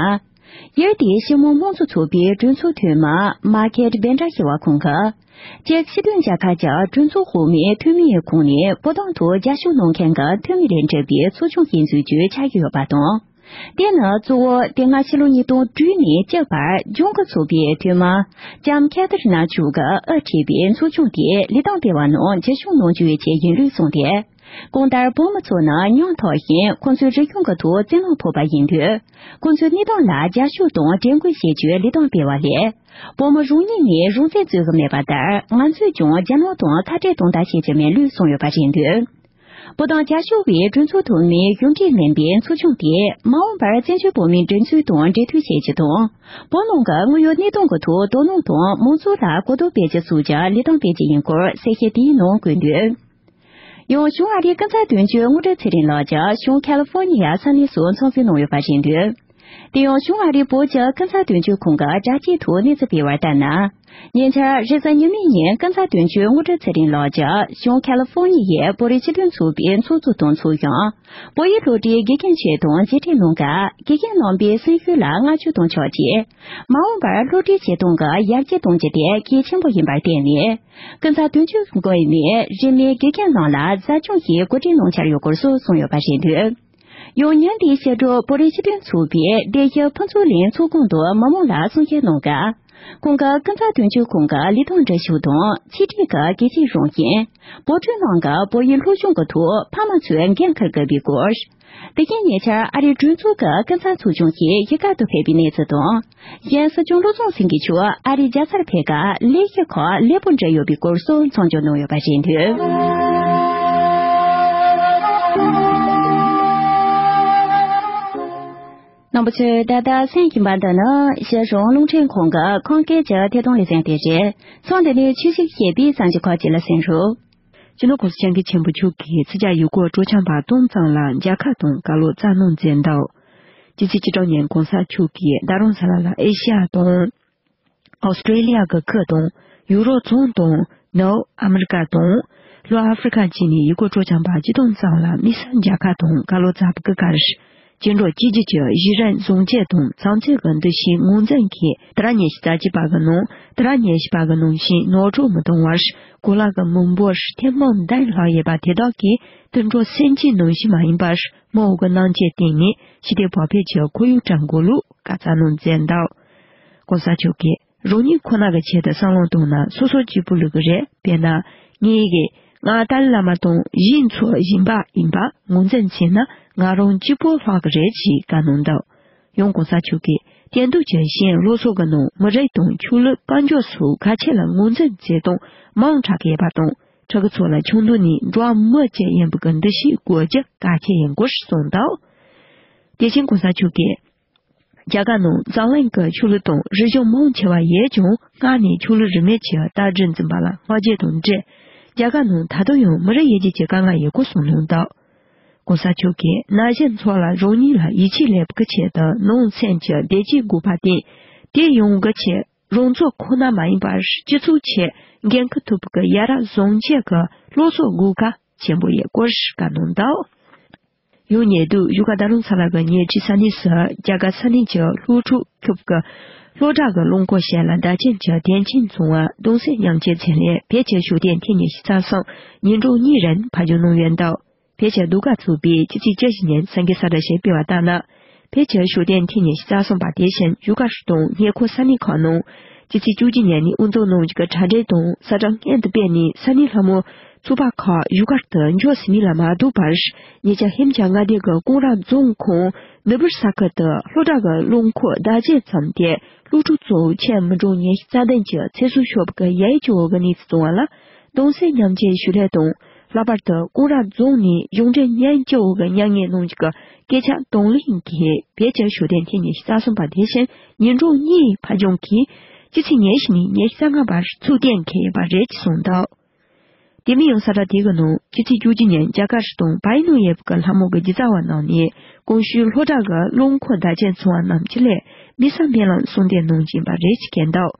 ཡུལ་དེའི་སྤྱི་དམངས་དམངས་གཙོ་ཚོགས་པའི་གྲོས་ཚོགས་འཐུས་མི་མཱ་ཁེད་བེན་ཏྲ་ཞེས་པ་ཁོང་གིས། ཅེཀ་སྤྱི་མཐུན་རྒྱལ་ཁབ་ཀྱི་གྲོས་ཚོགས་འོག་མའི་འཐུས་མིའི་ཁོངས་ནས་བོད་དོན་ཐོག་རྒྱབ་སྐྱོར་གནང་མཁན་གྱི་འཐུས་མི་ལས་གྲུབ་པའི་ཚོགས་ཆུང་ཞིག་འཛུགས་རྒྱུའི་བྱ་ཡུལ་ཡོད་པ་དང་། དེ་ནི་གཙོ་བོ་དེ་སྔ་ཕྱི་ལོ་ཉིས་སྟོང་དྲུག་ནས་བཅུ་བར་ལྗོངས་ཀྱི་ཚོགས་པའི་འཐུས་མི་ལྕམ་ཁེ་ཐི་རི་ན་ཆུག་གིས་དབུ་ཁྲིད་པའི་ཚོགས་ཆུང་དེས་ལས་དོན་སྤེལ་བ་ནང་རྒྱབ་སྐྱོར་གནང་རྒྱུའི་ཆེད་ཡིན་ལུགས་གསུངས་ཏེ། གང་ལྟར་བོད་མི་ཚོ་ནི་མྱོང་ཐོག་བཞིན་ཁོང་ཚོའི་རིག་གཞུང་གི་ཐོག་བརྩི་མནོ་ཕོག་པ་ཡིན་དུས། ཁོང་ཚོའི་གནད་དོན་ལ་རྒྱབ་སྐྱོར་དང་དྲན་སྐུལ་བྱེད་རྒྱུའི་ལས་དོན་སྤེལ་བ་ལས། བོད་མི་རང་ཉིད་ནས་རང་བཙན་རྩོད་ཀྱི་མེད་པ་ལྟར་ང་ཚོས་ཀྱང་རྒྱབ་ལོག་དང་ཁ་བྲལ་གཏོང་ཐབས་བྱེད་ཀྱི་མེད་ལུགས་གསུངས་ཡོད་པ་རེད་འདུག། བོད་དོན་རྒྱབ་སྐྱོར་བའི་གྲོས་ཚོགས་འཐུས་མིའི་གཞུང་འབྲེལ་མིན་པའི་ཚོགས་ཆུང་དེས་མ་འོངས་པར་བཙན་བྱོལ་བོད་མིའི་སྒྲིག་འཛུགས་དང་འབྲེལ་མཐུད་བྱེད་རྒྱུ་དང་། བོད་ནང་གི་དངོས་ཡོད་གནས་སྟངས་ཀྱི་ཐོག་དོ་སྣང་དང་མང་ཚོགས་ལ་གོ་རྟོགས་སྤེལ་རྒྱུ་སོགས་ཀྱི་ལས་དོན་སྤེལ་རྒྱུ་ཡིན་སྐོར་གསལ་བཤད་དེའི་ནང་བཀོད་འདུག། ཡང་གཞུང་ཨ་རིའི་སྐུ་ཚབ་དོན་གཅོད་དངུལ་ཁྲོད་ཚེ་རིང་ལགས་ཀྱིས་གཞུང་ཁ་ལི་ཧྥོ་ནི་ཡ་ས་གནས་སུ་འཚམས་གཟིགས་གནང་ཡོད་པ་རེད་འདུག། དེ་ཡང་གཞུང་ཨ་རིའི་བོད་ཀྱི་སྐུ་ཚབ་དོན་གཅོད་ཁང་གི་དྲ་རྒྱའི་ཐོག་གནས་ཚུལ་སྤེལ་བར་ལྟར་ན། ཉེ་ཆར་རེས་གཟའ་ཉི་མའི་ཉིན་སྐུ་ཚབ་དོན་གཅོད་དངུལ་ཁྲིམས་ཚེ་རིང་ལགས་ཀྱིས་གཞུང་ཁ་ལི་ཧྥོ་ནི་ཡའི་བོད་རིགས་སྤྱི་མཐུན་ཚོགས་པའི་ཚོགས་གཙོ་དང་ཚོགས་གཞོན། བོད་ཡིག་སློབ་གྲྭའི་དགེ་རྒན་བཅས་དང་མཇལ་འཕྲད་གནང་སྐབས། དགེ་རྒན་རྣམ་པའི་གསོན་ཤུགས་ལ་བསྔགས་བརྗོད་དང་ཕྱག་བྲིས། མ་འོངས་པར་སློབ་གྲྭའི་བྱེད་སྟངས་ཀྱི་ཡར་རྒྱས་གཏོང་རྒྱུ་དེ་གལ་ཆེན་པོ་ཡིན་པར་བརྟེན་ནས། སྐུ་ཚབ་དོན་གཅོད་ཁང་ནས་རིན་མེད་དགེ་རྒན་རྣམས་ལ་ཟབ་སྦྱོང་ཞིག་གོ་སྒྲིག་གནང་འཆར་ཡོད་སྐོར་སོགས་གསུངས་ཡོད་པ་རེད་འདུག་ཡང་ཉིན་དེའི་ཕྱི་དྲོ་བོད་རིགས་སྤྱི་མཐུན་ཚོགས་པའི་སྡེ་བཞི་ཕུན་ཚོགས་གླིང་ཚོགས་ཁང་དུ་མི་མང་ལ་གསུང་བཤད་གནང་སྐབས། ཁོང་གིས་སྐུ་ཚབ་དོན་གཅོད་ཁང་གི་ལས་དོན་འདྲ་ཞིག་དང་ཆེད་སྒྲིག་གི་གལ་ཆེའི་རང་བཞིན། བོད་ཕྲུག་རྣམས་ཀྱི་བོད་ཡིག་སློབ་སྦྱོང་གི་ཐོག་ཕ་མ་ཚོས་འགན་འཁུར་དགོས་པའི་སྐོར། དེ་བཞིན་ཉེ་ཆར་ཨ་རིའི་གྲོས་ཚོགས་ཀྱི་སྐུ་ཚབ་ཚོགས་ཆུང་ཞིག་གཞིས་ཀ་དུ་ཕེབས་པའི་གནས་ཚུལ་དང་། གཞན་སྲིད་སྐྱོང་བློ་བཟང་སེང་གེ་མཆོག་ཨ་རིའི་རྒྱལ་སར་ཕེབས་སྐབས་ལས་གཞི་ཁག་ལེགས་པོ་འགྲུབ་ཡོད་པའི་སྐོར་སོགས་མཚམས་སྦྱོར་གནང་ཡོད་པ་རེད་འདུག་རྣམ་པ་ཚོས་ད་ལྟ་གསན་བཞིན་པ་འདི་ནི་གཞིས་གྲོང་རླུང་འཕྲིན་ཁང་གི་ཁམས་སྐད་ཀྱི་ཐད་གཏོང་ལེ་ཚན་དེ་རེད། མཚམས་འདི་ནས་ཆོས་ཞིག་ཞེས་པའི་གསར་འགྱུར་ཁག་ཅིག་ལ་གསན་རོགས། སྤྱི་ནོར་༸གོང་ས་༸སྐྱབས་མགོན་ཆེན་པོ་མཆོག་གིས་ཕྱི་རྒྱལ་ཡུལ་སྐོར་སྤྲོ་འཆམ་པ་སྟོང་ཙམ་ལ་མཇལ་ཁ་དང་བཀའ་སློབ་སྩལ་གནང་མཛད་འདུག་སྤྱི་ཚེས་བཅུ་དྲུག་ཉིན་༸གོང་ས་མཆོག་གིས་རྡ་རམ་ས་ལ་ལ་ཨེ་ཤ་ཡ་དང་། ཨོ་སི་ཀྲེ་ལི་ཡ་གི་ཁུལ་དང་། ཡུ་རོབ་རྫོང་དང་། ནུབ་ཨ་མི་རི་ཀ་དང་། ལྷོ་ཨ་ཧྥེ་རི་ཀ་བཅས་ནས་ཡུལ་སྐོར་སྤྲོ་འཆམ་པ་བཅུ་སྟོང་ཙམ་ལ་དམིགས་བསལ་མཇལ་ཁ་དང་བཀའ་སློབ་སྩལ་བའི་སྐབས། སྐྱེ་འགྲོ་སྐྱེ་རྒྱུ་གྱི་གཞི་རིམ་བཟང་སྤྱོད་དང་བྱང་སྤྱོད་ཀྱི་འདུ་ཤེས་ངོས་འཛིན་གྱིས། དེ་རིང་ཉི་ཤུ་རྩ་གཅིག་པ་གི་ནང་། དེ་རིང་ཉི་ཤུ་པ་གི་ནང་བཞིན་ནོར་འཁྲུལ་མི་གཏོང་བར། གོ་ལ་གི་མི་འབོར་ཐེར་འབུམ་བདུན་ལྷག་ཡོད་པ་དེ་དག་གིས་དུད་འགྲོ་སེམས་ཅན་ནང་བཞིན་མ་ཡིན་པར། མི་འོག་གི་སྣང་ཆས་སྟེང་ནས་ཞི་བདེ་བག་ཕེབས་ཀྱི་ཁོར་ཡུག་བསྐྲུན་དགོས་ལུགས་བཀའ་སྩལ་གནང་མཛད་འདུག ༸གོང་ས་མཆོག་གིས་རང་ཉིད་ཁོ་ན་གི་ཆེད་དུ་བསམ་བློ་གཏོང་ན་སོ་སོ་གཅིག་པུ་ལུས་ཀྱི་རེད། དཔེར་ན། ངེད་ཀྱིས་ང་ཏཱ་ལའི་བླ་མ་དང་གཞན་ཚོ་གཞན་པ་ཡིན་པ་ངོས་འཛིན་བྱས་ན་ང་རང་གཅིག་པུ་ལྷག་གི་རེད་ཅེས་བཀའ་གནང་འདུག་ཡང་༸གོང་ས་མཆོག་གིས་དེང་དུས་ཀྱི་གཞན་སློབ་གསོ་གི་ནང་མི་རིགས་དང་ཆོས་ལུགས་དཔལ་འབྱོར་སོགས་ཁ་ཆེ་ལ་ངོས་འཛིན་བྱེད་སྟངས་མང་དྲགས་ཀྱི་ཡོད་པ་དང་། ཕྲུ་གུ་ཚོ་ལ་ཆུང་དུས་ནས་འགྲོ་བ་མི་གཅིག་ཡིན་པའི་འདུ་ཤེས་དགོས་རྒྱུ་གལ་ཆེ་ཡིན་སྐོར་གསུངས་འདུག་དེ་བཞིན་༸གོང་ས་མཆོག་གིས། རྒྱ་གར་ནང་འཛམ་གླིང་གི་ཆོས་ལུགས་དང་རིག་གཞུང་མང་ཆེ་བ་ཡོད་ཀྱང་སྔར་ནས་ཆོས་ལུགས་རིས་མེད་ཀྱི་རྟ་དྲེལ་འཛིན་པ་ལ་བསྔགས་བརྗོད་དང་འབྲེལ། རྒྱ་གར་ནང་ད་དུང་ཡང་མི་རིགས་དབྱེ་འབྱེད་ཀྱི་དཀའ་ངལ་ཡོད་སྐོར་གསུངས་གནང་འདུག ༸གོང་ས་མཆོག་གིས་ན་གཞོན་ཚོ་ལ་རང་ཉིད་ལ་ཡིད་ཆེས་སླེབས་པའི་ཆེད་དུ་ནང་སེམས་ཀྱི་བདེ་སྐྱིད་དགོས་པ་དང་། དེ་ཡོང་གི་ཆེད་རང་ཚོ་ཁོ་ན་མ་ཡིན་པར་སྤྱི་ཚོགས་ཆེད་འགན་འཁུར་ཐུབ་པའི་ཡ་རབས་བཟང་སྤྱོད་ཀྱི་སློབ་གསོ་དགོས་གལ་ཆེན་པོ་ཡིན་སྐོར་བཀའ་གནང་འདུག་ཡང་ཉེ་དུས་བཞུགས་སྒར་རྡ་རམ་ས་ལ་གི་ཉེ་འཁྲིས་ས་གནས་སུ་རྒྱ་གར་ས་གནས་ཀྱི་སློབ་ཕྲུག་ཁྱབ་ཀྱི་སློབ་གྲྭ་གི་རླངས་འཁོར་ཞལ་ལ་བདག་ཆེན་གྱི་དེབ་ཆེན་བཙོང་བ་གདུང་སེམས་མཉམ་སྐྱེད་ཚེ་ལས་བོད་ཀྱི་བཞུགས་གདན་ཐེངས་ཉི་ཤུ་རྩ་གསུམ་ཉིན་གྲངས་གཉིས་རིང་ཕབ་སྒྱུར་གནང་ཡོད་འདུག་བོད་ཀྱི་ཟློས་གར་ཚོགས་པས་ཕྱི་ཚེས་བཅུ་བཞི་ཉིན་གསར་འགོད་གསལ་བསྒྲགས་ཤིག་སྤེལ་བ་ལྟར་ན། བོད་ཀྱི་བཞུགས་གདན་ཐེངས་ཉི་ཤུ་རྩ་གསུམ་པ་དེ་བཞིན་བཞུགས་སྒར་དང་ཉེ་འཁོར་ས་གནས་ཁག་ནང་ཕྱི་ཚེས་བཅུ་གཅིག་ཉིན་ནས་དབུ་འཛུགས་གནང་རྒྱུ་གི་གྲ་སྒྲིག་དང་གསལ་བསྒྲགས་སྔོན་དུ་སྤེལ་ནས་ས་གནས་ལྷ་མོ་ཚོགས་པ་ཁག་བཞུགས་སྒར་དུ་འབྱོར་ཟིན་མིན་ལ་མ་ལྟོས་པར། ཉེ་ཆར་ཧིམ་ཅ་མངའ་སྡེ་གི་ཀོང་ར་རྫོང་ཁོངས་ནུ་སྦིར་ས་ཁུལ་དུ་སློབ་གྲྭ་གི་རླངས་འཁོར་བདག་གཅེས་བརྩམས་ཏེ། སློབ་ཕྲུག་གཙོ་བོ་ཆེད་མི་གྲངས་ཉི་ཤུ་རྩ་བདུན་གྱི་ཚེ་སྲོག་ཤོར་བའི་ཡ་ཡི་གཙོ་བོ་གི་གནས་ཚུལ་བཙོང་བ་ལ་གདུང་སེམས་མཉམ་སྐྱེད་ཞུ་སླད་དང་། ལྷག་པར་དུ་ཀོང་ར་རྫོང་ནས་གཞུང་འབྲེལ་ཉིན་གཅིག་འོག་གི་མྱ་ངན་གནང་རྒྱུ་གི་སྐད་ཆ་གདོང་ལེན་གྱིས་བོད་ཀྱི་བཞུགས་གདན་ཐེངས་ཉི་ཤུ་རྩ་གསུམ་པ་དེ་བཞིན་ཉིན་གྲངས་གཉིས་ཕབ་སྒྱུར་གྱིས་ཕྱི་ཚེས་ཉི་ཤུ་ནས་ཉི་ཤུ་རྩ་ལྔ་བར་ཚུགས་གཏན་འཁེལ་ཡོད་པ་རེད་ཅེས་གསུངས་འདུག་དེ་མིན་ཡང་གསལ་བསྒྲགས་དེ་གི་ནང་ཕྱི་ཚེས་བཅུ་གཅིག་ཉིན་རྒྱ་གར་དང་བལ་ཡུལ་ནང་ཡོད་པའི་ལྷ་མོ་གི་སྒྱུ་རྩལ་བ་རྣམས་ནས་གོང་ཞུས་སློབ་གྲྭ་གི་རླངས་འཁོར་བདག་གཅེས་འཚོ་བ་རྣམས་ཀྱི་ལས་མི་སེར་སྨོན་ལམ་གསུང་གཏན་གནང་བཞིན་པ་རེད་ཅེས་བཀོད་འདུག་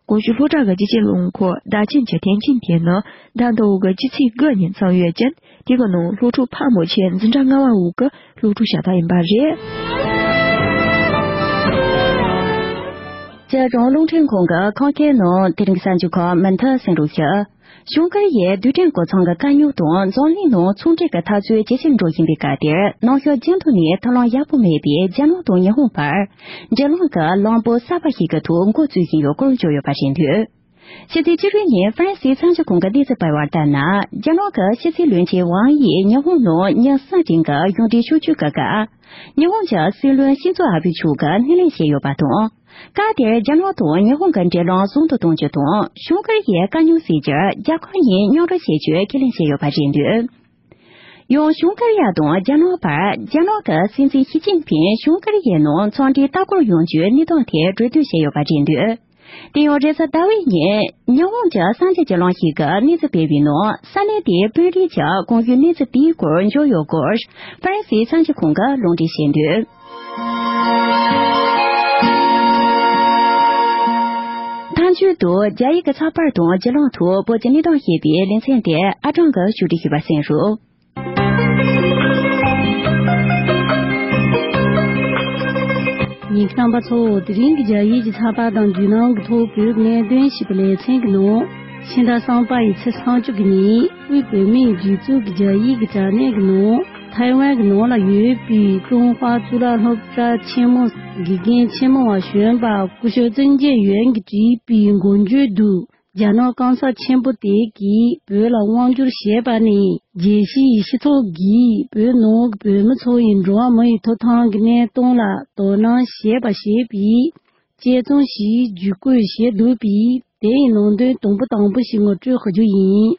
གོང་ཞུས་སློབ་གྲྭ་གི་སྤྱི་ཁྱབ་རླངས་འཁོར་བདག་གཅེས་ཀྱི་དེབ་ཆེན་དེ་ནི་ཟླ་འདི་འོག་གི་ཕྱི་ཚེས་དགུ་ཉིན་བརྩམས་ཡོད་ཅིང་། དེ་གི་ནང་སློབ་ཕྲུག་ཕག་མོ་ཆེ་འཛིན་གྲྭ་ལྔ་པ་འོག་གི་སློབ་ཕྲུག་ཤ་སྟག་ཡིན་པ་རེད། རྒྱ་གར་རླུང་འཕྲིན་ཁང་གི་ཁམས་སྐད་ནང་དེ་རིང་གི་གསར་འགྱུར་ཁག་མུ་མཐུད་གསན་རོགས་ཞུ། བྱུང་ཁུལ་ཡས་རྡུལ་ཕྲན་གོ་ཚང་གི་དཀའ་རྙོག་དང་འཛམ་གླིང་ནང་ཚོང་འབྲེལ་གྱི་འཐབ་རྩོད་ཇེ་ཆེར་འགྲོ་བཞིན་པའི་སྐབས་དེར། ནང་ཤོག་རྒྱུན་དུ་ནས་ཐབས་ལམ་ཡག་པོ་མེད་པས་རྒྱ་ནག་དང་ཉི་ཧོང་བར་འབྲེལ་ལམ་གྱི་ལམ་བུ་གསར་པ་ཞིག་གི་ཐོག་འགོ་བཙུགས་བཞིན་ཡོད་སྐོར་བརྗོད་ཡོད་པ་རེད་འདུག་ཕྱི་ཚེས་བཅུ་དྲུག་ཉིན་ཧྥ་རན་སིའི་གསར་འགྱུར་ཁང་གིས་གནས་ཚུལ་སྤེལ་བར་ལྟར་ན། རྒྱ་ནག་གི་ཕྱི་སྲིད་བློན་ཆེན་ཝང་ཡིས་ཉི་ཧོང་ནང་ཉིན་གསུམ་རིང་གི་གཞུང་འབྲེལ་ཕྱོགས་བསྐྱོད་ཀྱི་སྐབས། ཉི་ཧོང་གི་སྲིད་བློན་ཤིན་ཛོ་ཨ་བྷེ་མཆོག་གིས་སྣེ་ལེན་བྱས་ཡོད་པ་དང་། སྐབས་དེར་རྒྱ་ནག་དང་ཉི་ཧོང་གི་འབྲེལ་ལམ་བཟང་དུ་གཏོང་རྒྱུ་དང་། བྱུང་ཁུལ་ཡས་དཀའ་རྙོག་སེལ་རྒྱུར་རྒྱ་ཁོངས་ནས་མཉམ་རུབ་བྱེད་རྒྱུའི་ཁས་ལེན་བྱས་ཡོད་པ་རེད་འདུག་ཡང་བྱུང་ཁུལ་ཡས་དང་རྒྱ་ནག་བར་རྒྱ་ནག་གི་སྲིད་འཛིན་ཞི་ཅིན་ཕིང་བྱུང་ཁུལ་ཡས་ནང་ཚོང་འབྲེལ་ལྟ་སྐོར་ཡོང་རྒྱུའི་གནས་སྟངས་ཐད་གྲོས་བསྡུར་བྱས་ཡོད་པ་རེད་འདུག་དེ་ཡང་རེས་གཟའ་ཟླ་བའི་ཉིན་ཉི་ཧོང་གི་གསར་འགྱུར་བརྒྱུད་ལམ་ཞིག་གིས་གནས་ཚུལ་སྤེལ་བའི་ནང་། ས་གནས་དེའི་དཔོན་རིགས་ཀྱིས་གོང་ཞུས་གནས་ཚུལ་དེའི་སྐོར་འབྱོར་ཡོད་སྐོར་ཧྥ་རན་སིའི་གསར་འགྱུར་ཁང་གིས་ལུང་འདྲེན་བྱས་འདུག་ཐང་ཆེན་དུ་རྒྱ་ཡིག་གི་ཚགས་པར་དང་བརྒྱུད་ལམ་ཐོག་བོད་ཀྱི་གནས་སྟངས་ཞེས་པའི་ལེ་ཚན་དེ་ཨ་ཀྲང་གིས་ཕྱོགས་སྒྲིག་ཞུས་པ་གསན་རོགས། ཉན་གྱི་རྣམ་པ་ཚོ། དེ་རིང་གི་རྒྱ་ཡིག་གི་ཚགས་པར་དང་བརྒྱུད་ལམ་གྱི་ཐོག་བོད་ཀྱི་གནད་དོན་ཞེས་པའི་ལེ་ཚན་གྱི་ནང་། ཕྱི་ཟླ་གསུམ་པ་ཡི་ཚེས་སུམ་ཅུ་གི་ཉིན་དབུས་བོད་མིའི་སྒྲིག་འཛུགས་ཀྱི་རྒྱ་ཡིག་གི་དྲ་གནས་ཀྱི་ནང་། ཐའེ་ཝན་གྱི་ནང་ལ་ཡོད་པའི་ཀྲུང་ཧྭ་གཙུག་ལག་སློབ་གྲྭ་ཆེན་མོ་དགེ་རྒན་ཆེན་མོ་བ་གཞོན་པ་སྐུ་ཞབས་ཙུན་ཅན་ཡོན་གྱིས་བྲིས་པའི་འགོ་བརྗོད་དུ། རྒྱ་ནག་གང་ཟག་ཆེན་པོ་དེ་གིས་བོད་ལ་དབང་བསྒྱུར་བྱས་པ་ནས། རྒྱལ་སྤྱིའི་སྤྱི་ཚོགས་ཀྱིས་བོད་ནང་གི་བོད་མི་ཚོ་ཡི་འགྲོ་བ་མི་ཡི་ཐོབ་ཐང་གི་གནས་སྟངས་ལ་དོ་སྣང་བྱེད་པ་ཞེས་པའི་དཔྱད་རྩོམ་ཞིག་བརྒྱུད་བཀོད་བྱས་འདུག་པས། དེ་ཡི་ནང་དོན་དུམ་བུ་དང་པོ་ཞིག་ངོ་སྤྲོད་ཞུ་རྒྱུ་ཡིན།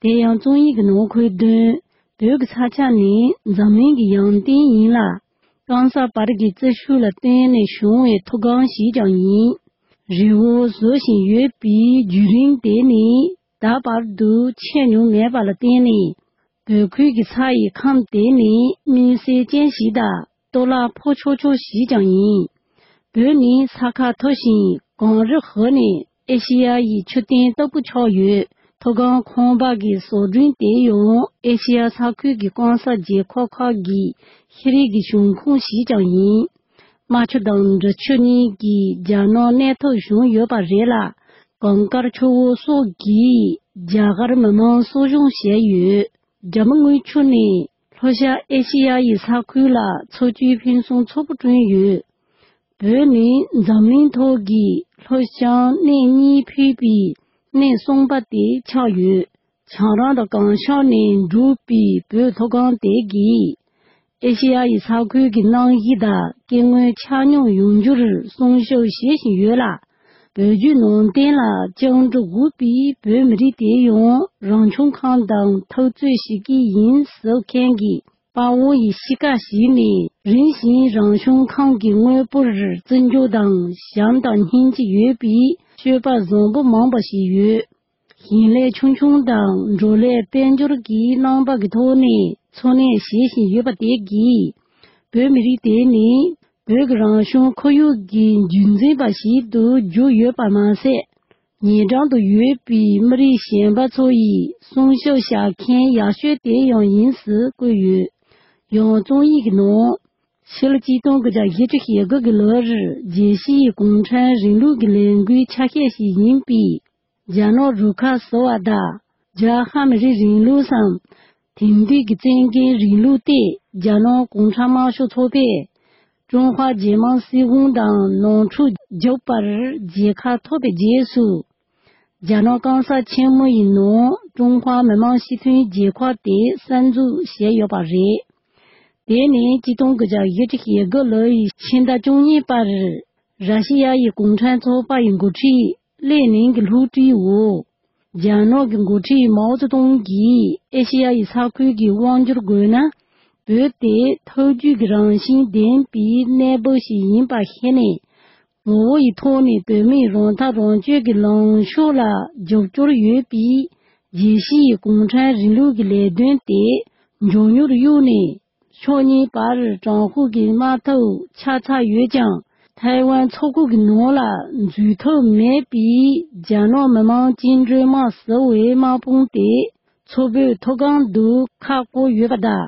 དེ་ཡང་རྩོམ་ཡིག་གི་ནང་འཁོད་དོན། བོད་ཀྱི་ས་ཆ་ནི་འཛམ་གླིང་གི་ཡང་སྟེང་ཡིན་ལ། གང་ཟག་བར་གྱི་རྩི་ཤུལ་ལ་བརྟེན་ནས་བྱུང་བའི་མཐོ་སྒང་ཞིག་ཀྱང་ཡིན། རི་བོ་བཟོ་བཞིན་ཡོད་པའི་བརྒྱུད་རིམ་དེ་ནི་ད་བར་དུ་ཆད་མྱོང་མེད་པ་ལ་བརྟེན་ནས། བོད་ཁུལ་གྱི་ས་ཡི་ཁམས་དེ་ནི་སྨིན་སེལ་ཅན་ཞིག་དང་། གཏོར་བརླག་ཕོག་ཆོག་ཆོག་ཞིག་ཀྱང་ཡིན། བོད་ནི་ས་ཁ་མཐོ་ཞིང་གངས་རི་ཧོ་ནས་ཨེ་ཤེ་ཡ་ཡི་མཆོད་རྟེན་ལྟ་བུ་ཆགས་ཡོད། མཐོ་སྒང་ཁང་པ་གི་བཟོ་སྐྲུན་དེ་ཡང་ཨེ་ཤེ་ཡ་ས་ཁུལ་གྱི་གང་ཟག་རྒྱལ་ཁབ་ཁག་གི་ཤེས་རིག་གི་འབྱུང་ཁུངས་ཤིག་ཀྱང་ཡིན། རྨ་ཆུ་དང་འབྲི་ཆུ་གཉིས་ཀྱིས་རྒྱ་ནག་གནས་ཐབས་བྱུང་ཡོད་པ་རེད་ལ། གངས་དཀར་ཆུ་བོ་སོགས་ཀྱིས་རྒྱ་གར་མི་མང་གསོ་སྐྱོང་བྱས་ཡོད། རྒྱ་མི་དངུལ་ཆུ་ནས་ལྷོ་ཤར་ཨེ་ཤེ་ཡ་ཡི་ས་ཁུལ་ལ་འཚོ་བཅུད་ཕུན་སུམ་ཚོགས་པོ་བསྐྲུན་ཡོད། བོད་ནི་འཛམ་གླིང་ཐོག་གི་ལྷོ་བྱང་གནས་གཉིས་ཕུད་པའི་གནས་གསུམ་པ་དེ་ཆགས་ཡོད། བྱང་རང་དང་གངས་ཤར་ནས་འབྲུབ་པའི་བོད་མཐོ་སྒང་དེ་གིས་ཨེ་ཤེ་ཡ་ཡི་ས་ཁུལ་གྱི་གནམ་གཤིས་དང་སྐྱེ་དངོས་ཆ་སྙོམས་ཡོང་རྒྱུར་སྲུང་སྐྱོབ་བྱེད་བཞིན་ཡོད་ལ། བོད་བརྒྱུད་ནང་བསྟན་ལ་བཅར་འདྲི་འོས་པའི་བོད་མི་རིགས་དེ་ཡང་རང་བྱུང་ཁམས་དང་འཐབ་རྩོད་བྱེད་ཀྱི་ཡིན་ཟེར་མཁན་གྱི་དཔའ་བོ་ཡི་གཤིས་ཀ་ཞིག་ནས། རིམ་བཞིན་རང་བྱུང་ཁམས་ཀྱི་དངོས་པོར་བརྩི་འཇོག་དང་བྱམས་དང་སྙིང་རྗེ་ཡོད་པའི་སྤྱོད་པ་བཟང་པོ་མང་པོ་ཞིག་ཡོད། ཞིང་ལས་ཆུང་ཆུང་དང་འབྲོག་ལས་དཔལ་འབྱོར་གྱི་རྣམ་པ་གི་ཐོག་ནས་འཚོ་གནས་བྱེད་བཞིན་ཡོད་པ་དེ་གིས། བོད་མི་རིགས་དེ་ནི་བོད་ཀྱི་རང་བྱུང་ཁོར་ཡུག་གི་རྒྱུན་འཛིན་པ་ཞིག་ཏུ་གྱུར་ཡོད་པ་མ་ཟད། ཉེ་འགྲམ་དུ་ཡོད་པའི་མི་རིགས་གཞན་པ་ཚོ་ཡིས་སྲུང་སྐྱོབ་བྱ་མཁན་ཡག་ཤོས་དེ་ཡང་ཡིན་ཟེར་བཀོད་ཡོད། ཡང་རྩོམ་ཡིག་གི་ནང་། ཕྱི་ལོ་གཅིག་སྟོང་དགུ་བརྒྱ་བཞི་བཅུ་ཞེ་དགུ་གི་ལོར་རྒྱལ་སྤྱིའི་གུང་ཁྲན་རིང་ལུགས་ཀྱི་ལས་འགུལ་ཆ་ཤས་ཤིག་ཡིན་པའི་རྒྱ་ནག་རུ་ཁག་ཟེར་བ་དང་། རྒྱ་ཧ་མི་རི་རིང་ལུགས་སམ། དེང་དུས་ཀྱི་བཙན་རྒྱལ་རིང་ལུགས་ཏེ། རྒྱ་ནག་གུང་ཁྲན་དམར་ཤོག་ཚོགས་པས་ཀྲུང་ཧྭ་རྒྱལ་དམངས་སྲིད་གཞུང་དང་ནོར་འཁྲུལ་བརྒྱབ་པར་རྒྱལ་ཁ་ཐོབ་པའི་རྗེས་སུ། རྒྱ་ནག་གང་ཟག་ཆེན་མོ་ཡི་ནང་ཀྲུང་ཧྭ་མི་དམངས་སྤྱི་མཐུན་རྒྱལ་ཁབ་དེ་གསར་འཛུགས་བྱས་ཡོད་པ་རེད། དེ་ནི་གཅིག་སྟོང་དགུ་བརྒྱ་བཞི་བཅུ་ཞེ་དགུ་ལོ་ཡི་ཕྱི་ཟླ་བཅུ་གཉིས་པར། ར་ཤི་ཡ་ཡི་གུང་ཁྲན་ཚོགས་པ་ཡི་འགོ་ཁྲིད་ལེ་ནིང་གི་སློབ་ཁྲིད་འོག་རྒྱ་ནག་གི་འགོ་ཁྲིད་མའོ་ཙེ་ཏུང་གིས་ཨེ་ཤེ་ཡ་ཡི་ས་ཁུལ་གྱི་དབང་སྒྱུར་དགོས་ན། བོད་དེ་ཐབས་ཇུས་ཀྱི་རང་བཞིན་ལྡན་པའི་གནས་བབ་ཞིག་ཡིན་པ་ཤེས་ནས། ངོ་བོ་ཡི་ཐོག་ནས་བོད་མིའི་རང་ཐག་རང་གཅོད་ཀྱི་ལངས་ཕྱོགས་ལ་རྒྱབ་སྐྱོར་ཡོད་པའི་རྒྱལ་སྤྱིའི་གུང་ཁྲན་རིང་ལུགས་ཀྱི་ལས་དོན་དེ་མགྱོགས་མྱུར་གཡུགས་ནས། ཕྱོགས་གཉིས་བར་དྲང་ཤུགས་ཀྱི་དམག་འཐབ་ཆགས་ཚར་ཡོད་ཀྱང་། ཐའེ་ཝན་མཚོ་ཁུག་གི་ནང་ལ་འཛུལ་ཐབས་མེད་པའི་རྒྱ་ནག་མི་དམངས་བཅིངས་འགྲོལ་དམག་ཟེར་བའི་དམག་དཔུང་དེ་མཚོ་བོད་མཐོ་སྒང་དུ་ཁ་བསྐོར་ཡོད་པ་དང་།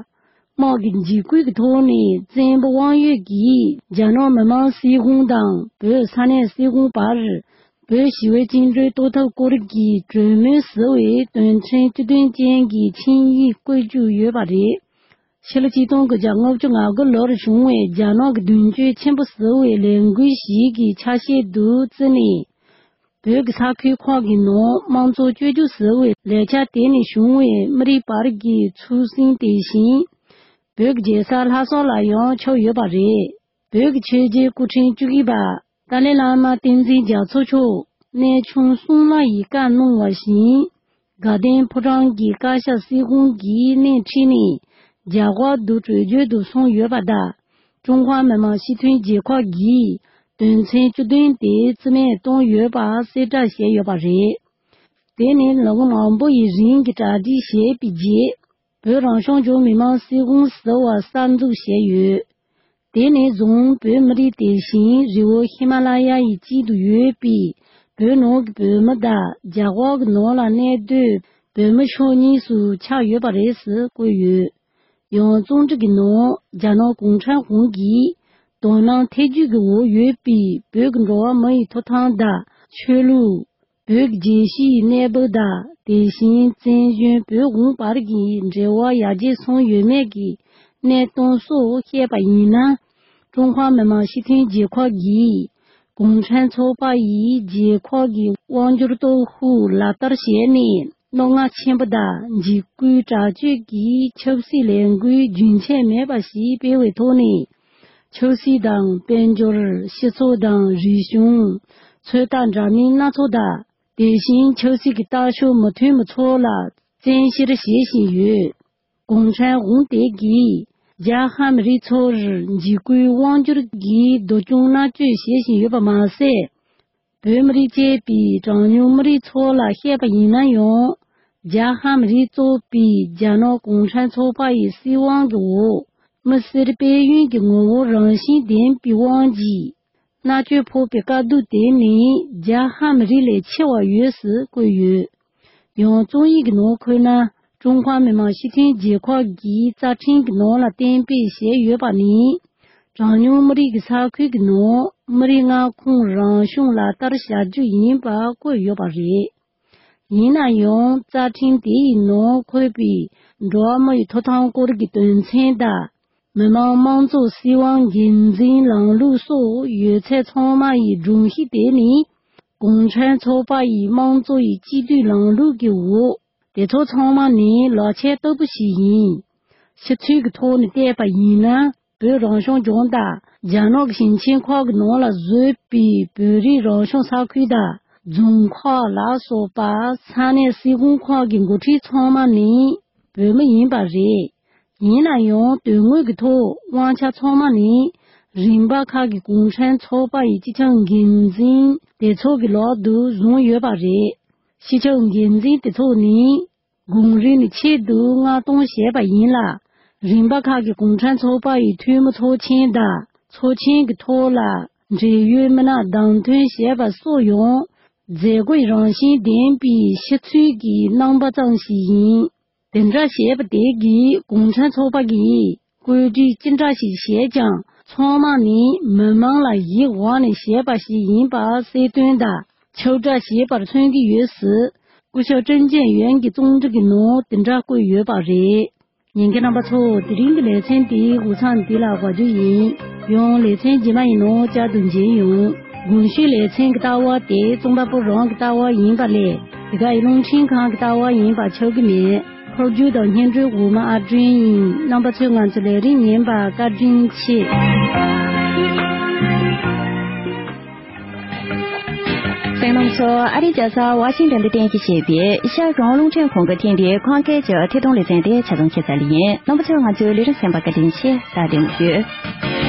དམག་གི་འཇིགས་སྐུལ་གྱི་ཐོག་ནས་བཙན་པོ་དབང་ཡོད་ཀྱིས་རྒྱ་ནག་མི་དམངས་སྲིད་གཞུང་དང་བོད་ས་གནས་སྲིད་གཞུང་བར། བོད་ཞི་བའི་བཅིངས་འགྲོལ་གཏོར་ཐབས་སྐོར་གྱི་གྲོས་མོལ་ཟེར་བའི་དོན་ཚན་བཅུ་བདུན་ཅན་གྱི་ཆིངས་ཡིག་བཀོད་བཅུག་ཡོད་པ་རེད། ཕྱི་ལོ་གཅིག་སྟོང་དགུ་བརྒྱ་ལྔ་བཅུ་ང་དགུ་ལོར་བྱུང་བའི་རྒྱ་ནག་གི་མདུན་སྐྱོད་ཆེན་པོ་ཟེར་བའི་ལས་འགུལ་ཞིག་གི་ཆ་ཤས་དུ་བརྩིས་ནས། བོད་ཀྱི་ས་ཁུལ་ཁག་གི་ནང་དམངས་གཙོ་བཅོས་སྒྱུར་ཟེར་བའི་ལས་འཆར་དེ་ནས་བྱུང་བའི་མི་རིགས་བར་གྱི་ཚུགས་ཟིན་དེ་བཞིན། བོད་ཀྱི་རྒྱལ་ས་ལྷ་ས་ལ་ཡང་ཁྱབ་ཡོད་པ་རེད། བོད་ཀྱི་ཆོས་རྒྱལ་སྐུ་ཕྲེང་བཅུ་བཞི་པ་ཏཱ་ལའི་བླ་མ་བསྟན་འཛིན་རྒྱ་མཚོ་མཆོག་གནས་ཆུང་གསུང་ལ་ཡི་བཀའ་གནང་བ་བཞིན། དགའ་ལྡན་ཕོ་བྲང་གི་བཀའ་ཤག་སྲིད་གཞུང་གིས་སྣེ་ཁྲིད་ནས་རྒྱ་གར་དུ་བྲོས་བྱོལ་དུ་སོང་ཡོད་པ་དང་། ཀྲུང་ཧྭ་མི་དམངས་སྤྱི་མཐུན་རྒྱལ་ཁབ་ཀྱིས་དོན་ཚན་བཅུ་བདུན་དེ་རྩིས་མེད་བཏང་ཡོད་པ་གསལ་བསྒྲགས་བྱས་ཡོད་པ་རེད། དེ་ནི་ལོ་ངོ་མང་པོ་ཡི་རིང་གི་གྲ་སྒྲིག་བྱས་པའི་རྗེས། བོད་རང་སྐྱོང་ལྗོངས་མི་དམངས་སྲིད་གཞུང་ཟེར་བ་གསར་འཛུགས་བྱས་ཡོད། དེ་ནས་བཟུང་བོད་མི་རིགས་དེ་བཞིན་རི་བོ་ཧི་མ་ལ་ཡ་ཡི་དཀྱིལ་དུ་ཡོད་པའི་བོད་ནང་གི་བོད་མི་དང་རྒྱ་གར་གྱི་ནང་ལ་གནས་སྡོད་བོད་མི་ཕྱོགས་གཉིས་སུ་ཆགས་ཡོད་པ་རེད་ཟེར་བཀོད་ཡོད། ཡང་རྩོམ་སྒྲིག་གི་ནང་རྒྱ་ནག་གུང་ཁྲན་དབང་གིས་དོ་སྣང་ཐེབས་རྒྱུ་གི་འོག་ཡོད་པའི་བོད་ཀྱི་འགྲོ་བ་མི་ཡི་ཐོབ་ཐང་དང་ཆོས་ལུགས། བོད་ཀྱི་རྒྱལ་སྤྱིའི་གནས་བབ་དང་དེ་བཞིན་བཙན་བྱོལ་བོད་དབང་བར་གྱི་འབྲེལ་བ་ཡར་རྒྱས་སོང་ཡོད་མེད་ཀྱི་གནས་སྟངས་སོགས་བཤད་པ་ཡིན་ན། ཀྲུང་ཧྭ་མི་དམངས་སྤྱི་མཐུན་རྒྱལ་ཁབ་ཀྱིས་གུང་ཁྲན་ཚོགས་པ་ཡིས་རྒྱལ་ཁབ་ཀྱི་དབང་སྒྱུར་སྟོབས་ཤུགས་ལག་བསྟར་བྱས་ནས་རྣོ་ངར་ཆེན་པོ་དང་འཇིགས་སྐུལ་དྲག་སྤྱོད་ཀྱི་ཆབ་སྲིད་ལས་འགུལ་རྒྱུན་ཆད་མེད་པ་ཞིག་སྤེལ་བའི་ཐོག་ནས། ཆབ་སྲིད་དང་དཔལ་འབྱོར། སྤྱི་ཚོགས་དང་རིག་གཞུང་། ཚོད་ལྟ་འདྲ་མིན་སྣ་ཚོགས་དང་། དེ་བཞིན་ཆབ་སྲིད་ཀྱི་ལྟ་ཕྱོགས་མི་མཐུན་པ་ཚོ་ལ་བཙན་བཤེར་བྱེད་བཞིན་ཡོད། གུང་ཁྲན་དབང་དེ་གིས་རྒྱ་ཧ་མི་རིགས་ཚོར་འཇིགས་སྐུལ་དབང་སྒྱུར་གྱིས་སྡུག་སྦྱོང་མནར་གཅོད་བྱེད་བཞིན་ཡོད་པ་མ་ཟད། བོད་མི་རིགས་བཅས་པའི་གྲངས་ཉུང་མི་རིགས་ཚོ་ལ་བཤད་པ་ཡིན་ན་ཡང་། རྒྱ་ཧ་མི་རིགས་གཙོས་པའི་རྒྱ་ནག་གུང་ཁྲན་ཚོགས་པ་ཡི་སྲིད་དབང་གི་འོག་མི་སེར་སྤེལ་ཡུན་གྱི་ངོ་བོ་རང་བཞིན་ལྡན་པའི་དབང་གིས་མནར་གཅོད་ཕོག་པའི་དཀའ་སྡུག་དེ་ནི་རྒྱ་ཧ་མི་རིགས་ལས་ཆེ་བ་ཡོད་ཟེར་བཀོད་ཡོད། ཡང་རྩོམ་ཡིག་གི་ནང་འཁོད་ན། ཀྲུང་ཧྭ་མི་དམངས་སྤྱི་མཐུན་རྒྱལ་ཁབ་ཀྱི་རྩ་ཁྲིམས་ཀྱི་ནང་ལ་གཏན་འབེབས་བྱས་ཡོད་པ་ནི། གྲངས་ཉུང་མི་རིགས་ཀྱི་ས་ཁུལ་གྱི་ནང་མི་རིགས་མངའ་ཁོངས་རང་སྐྱོང་ལག་བསྟར་བྱ་རྒྱུ་ཡིན་པ་བཀོད་ཡོད་པ་རེད། ཡིན་ན་ཡང་རྩ་ཁྲིམས་དེ་ཡི་ནང་འཁོད་པའི་འགྲོ་བ་མི་ཡི་ཐོབ་ཐང་སྐོར་གྱི་དོན་ཚན་དང་། མི་དམངས་དམངས་གཙོ་སྲིད་དབང་སྒེར་འཛིན་ལམ་ལུགས་སོགས་ཡོད་ཚད་ཚང་མ་ཡི་སྒྲོམ་གཞི་དེ་ནི། གུང་ཁྲན་ཚོགས་པ་ཡི་དམངས་གཙོ་ཡི་སྤྱི་འཐུས་ལམ་ལུགས་ཀྱི་འོག་དེ་ཚོ་ཚང་མ་ནི་ལག་ཆས་ལྟ་བུ་ཞིག་ཡིན། ཕྱི་ཚུལ་གྱི་ཐོག་ནས་བལྟས་པ་ཡིན་ན། བོད་རང་སྐྱོང་ལྗོངས་དང་རྒྱ་ནག་གི་ཞིང་ཆེན་ཁག་གི་ནང་ལ་བཟོས་པའི་བོད་རིགས་རང་སྐྱོང་ས་ཁུལ་དང་རྫོང་ཁག་ལ་སོགས་པ་ས་གནས་སྲིད་ཁང་ཁག་གི་འགོ་ཁྲིད་ཚང་མ་ནི་བོད་མི་ཡིན་པ་རེད། ཡིན་ན་ཡང་དོན་དངོས་ཀྱི་ཐོག་དབང་ཆ་ཚང་མ་ནི་རིམ་པ་ཁག་གི་གུང་ཁྲན་ཚོགས་པ་ཡི་སྤྱི་ཁྱབ་འགན་འཛིན་དེ་ཚོ་གི་ལག་ཏུ་བཟུང་ཡོད་པ་རེད། སྤྱི་ཁྱབ་འགན་འཛིན་དེ་ཚོ་ནི། དགོངས་རིན་ཆེད་དུ་མངགས་གཏོང་བྱས་པ་ཡིན་ལ། རིམ་པ་ཁག་གི་གུང་ཁྲན་ཚོགས་པ་ཡི་འཐུས་མི་ཚོགས་ཆེན་དང་ཚོགས་ཆེན་གྱི་ཐོག་ལ་འབྲེལ་ཡོད་མི་སྣ་བདམས་ཐོན་བྱས་པ་སོགས་ཡང་མཛད་སྒོའི་རང་བཞིན་ལྡན་པའི་ཕྱི་ཚུལ་གྱི་རྣམ་པ་ཙམ་ཞིག་ཡིན། དེ་འདྲ་བྱས་པ་དེ་གིས་གུང་ཁྲན་ཚོགས་པ་གིས་བཀོད་སྒྲིག་ཅི་འདྲ་ཞིག་བྱས་ཀྱང་ཚང་མ་ནི་མི་མང་ལ་ཡིད་འོང་ནས་བྱས་པ་ཞིག་ཡིན་པ་གསལ་སྟོན་དང་ཁྱབ་བསྒྲགས་བྱས་པར་མཚོན་གྱི་ཡོད་ཟེར། སྐུ་ཞབས་ཀྲེན་ཅན་ཡོན་གྱི་རྩོམ་སྒྲིག་གི་ནང་དེ་འདྲ་བཀོད་ཡོད་པ་རེད། ཉན་མཁན་རྣམ་པ་ཚོ། དེ་རིང་གི་ལེ་ཚན་འདིའི་འགོ་མཚམས་འདི་ལ་བཀའ་བསྡུ་ཡིན། ཡང་ལེ་ཚན་རྗེས་མ་ཡི་ནང་བསྐྱར་དུ་མཇལ་ཡོང་། གོང་ཞུས་ལེ་ཚན་གྱི་ལྟ་བ་དེ་རྩོམ་པ་པོ་རང་གི་ལྟ་བ་ཡིན་པ་ལས་དེ་ག་ཡི་རླུང་འཕྲིན་ཁང་གི་ལྟ་བ་ཡིན་པ་ཆགས་ཀྱི་མེད། འཕོ་འགྱུར་དང་སྙན་སྒྲོན་འོག་མ་ཨ་སྒྲོན་ཡིན། རྣམ་པ་ཚོས་ང་ཚོའི་ལས་རིམ་ཉན་པར་བཀའ་དྲིན་ཆེ། གསན་མཁན་ཚོ། ཨ་རིའི་རྒྱལ་ས་ཝ་ཤིང་ཏོན་དུ་རྟེན་གཞི་བྱས་པའི་ཤར་གྲོང་རླུང་འཕྲིན་ཁང་གིས་འཐེན་པའི་ཁམས་སྐད་ཀྱི་ཐད་གཏོང་ལེ་ཚན་དེ་ཆ་ཚང་ཁྱད་མཚར་ལ་ཡིན། རྣམ་པ་ཚོས་ང་ཚོའི་ལས་རིམ་གསན་པར་བཀའ་དྲིན་ཆེ། ད་དེ་མུ་ཡོད།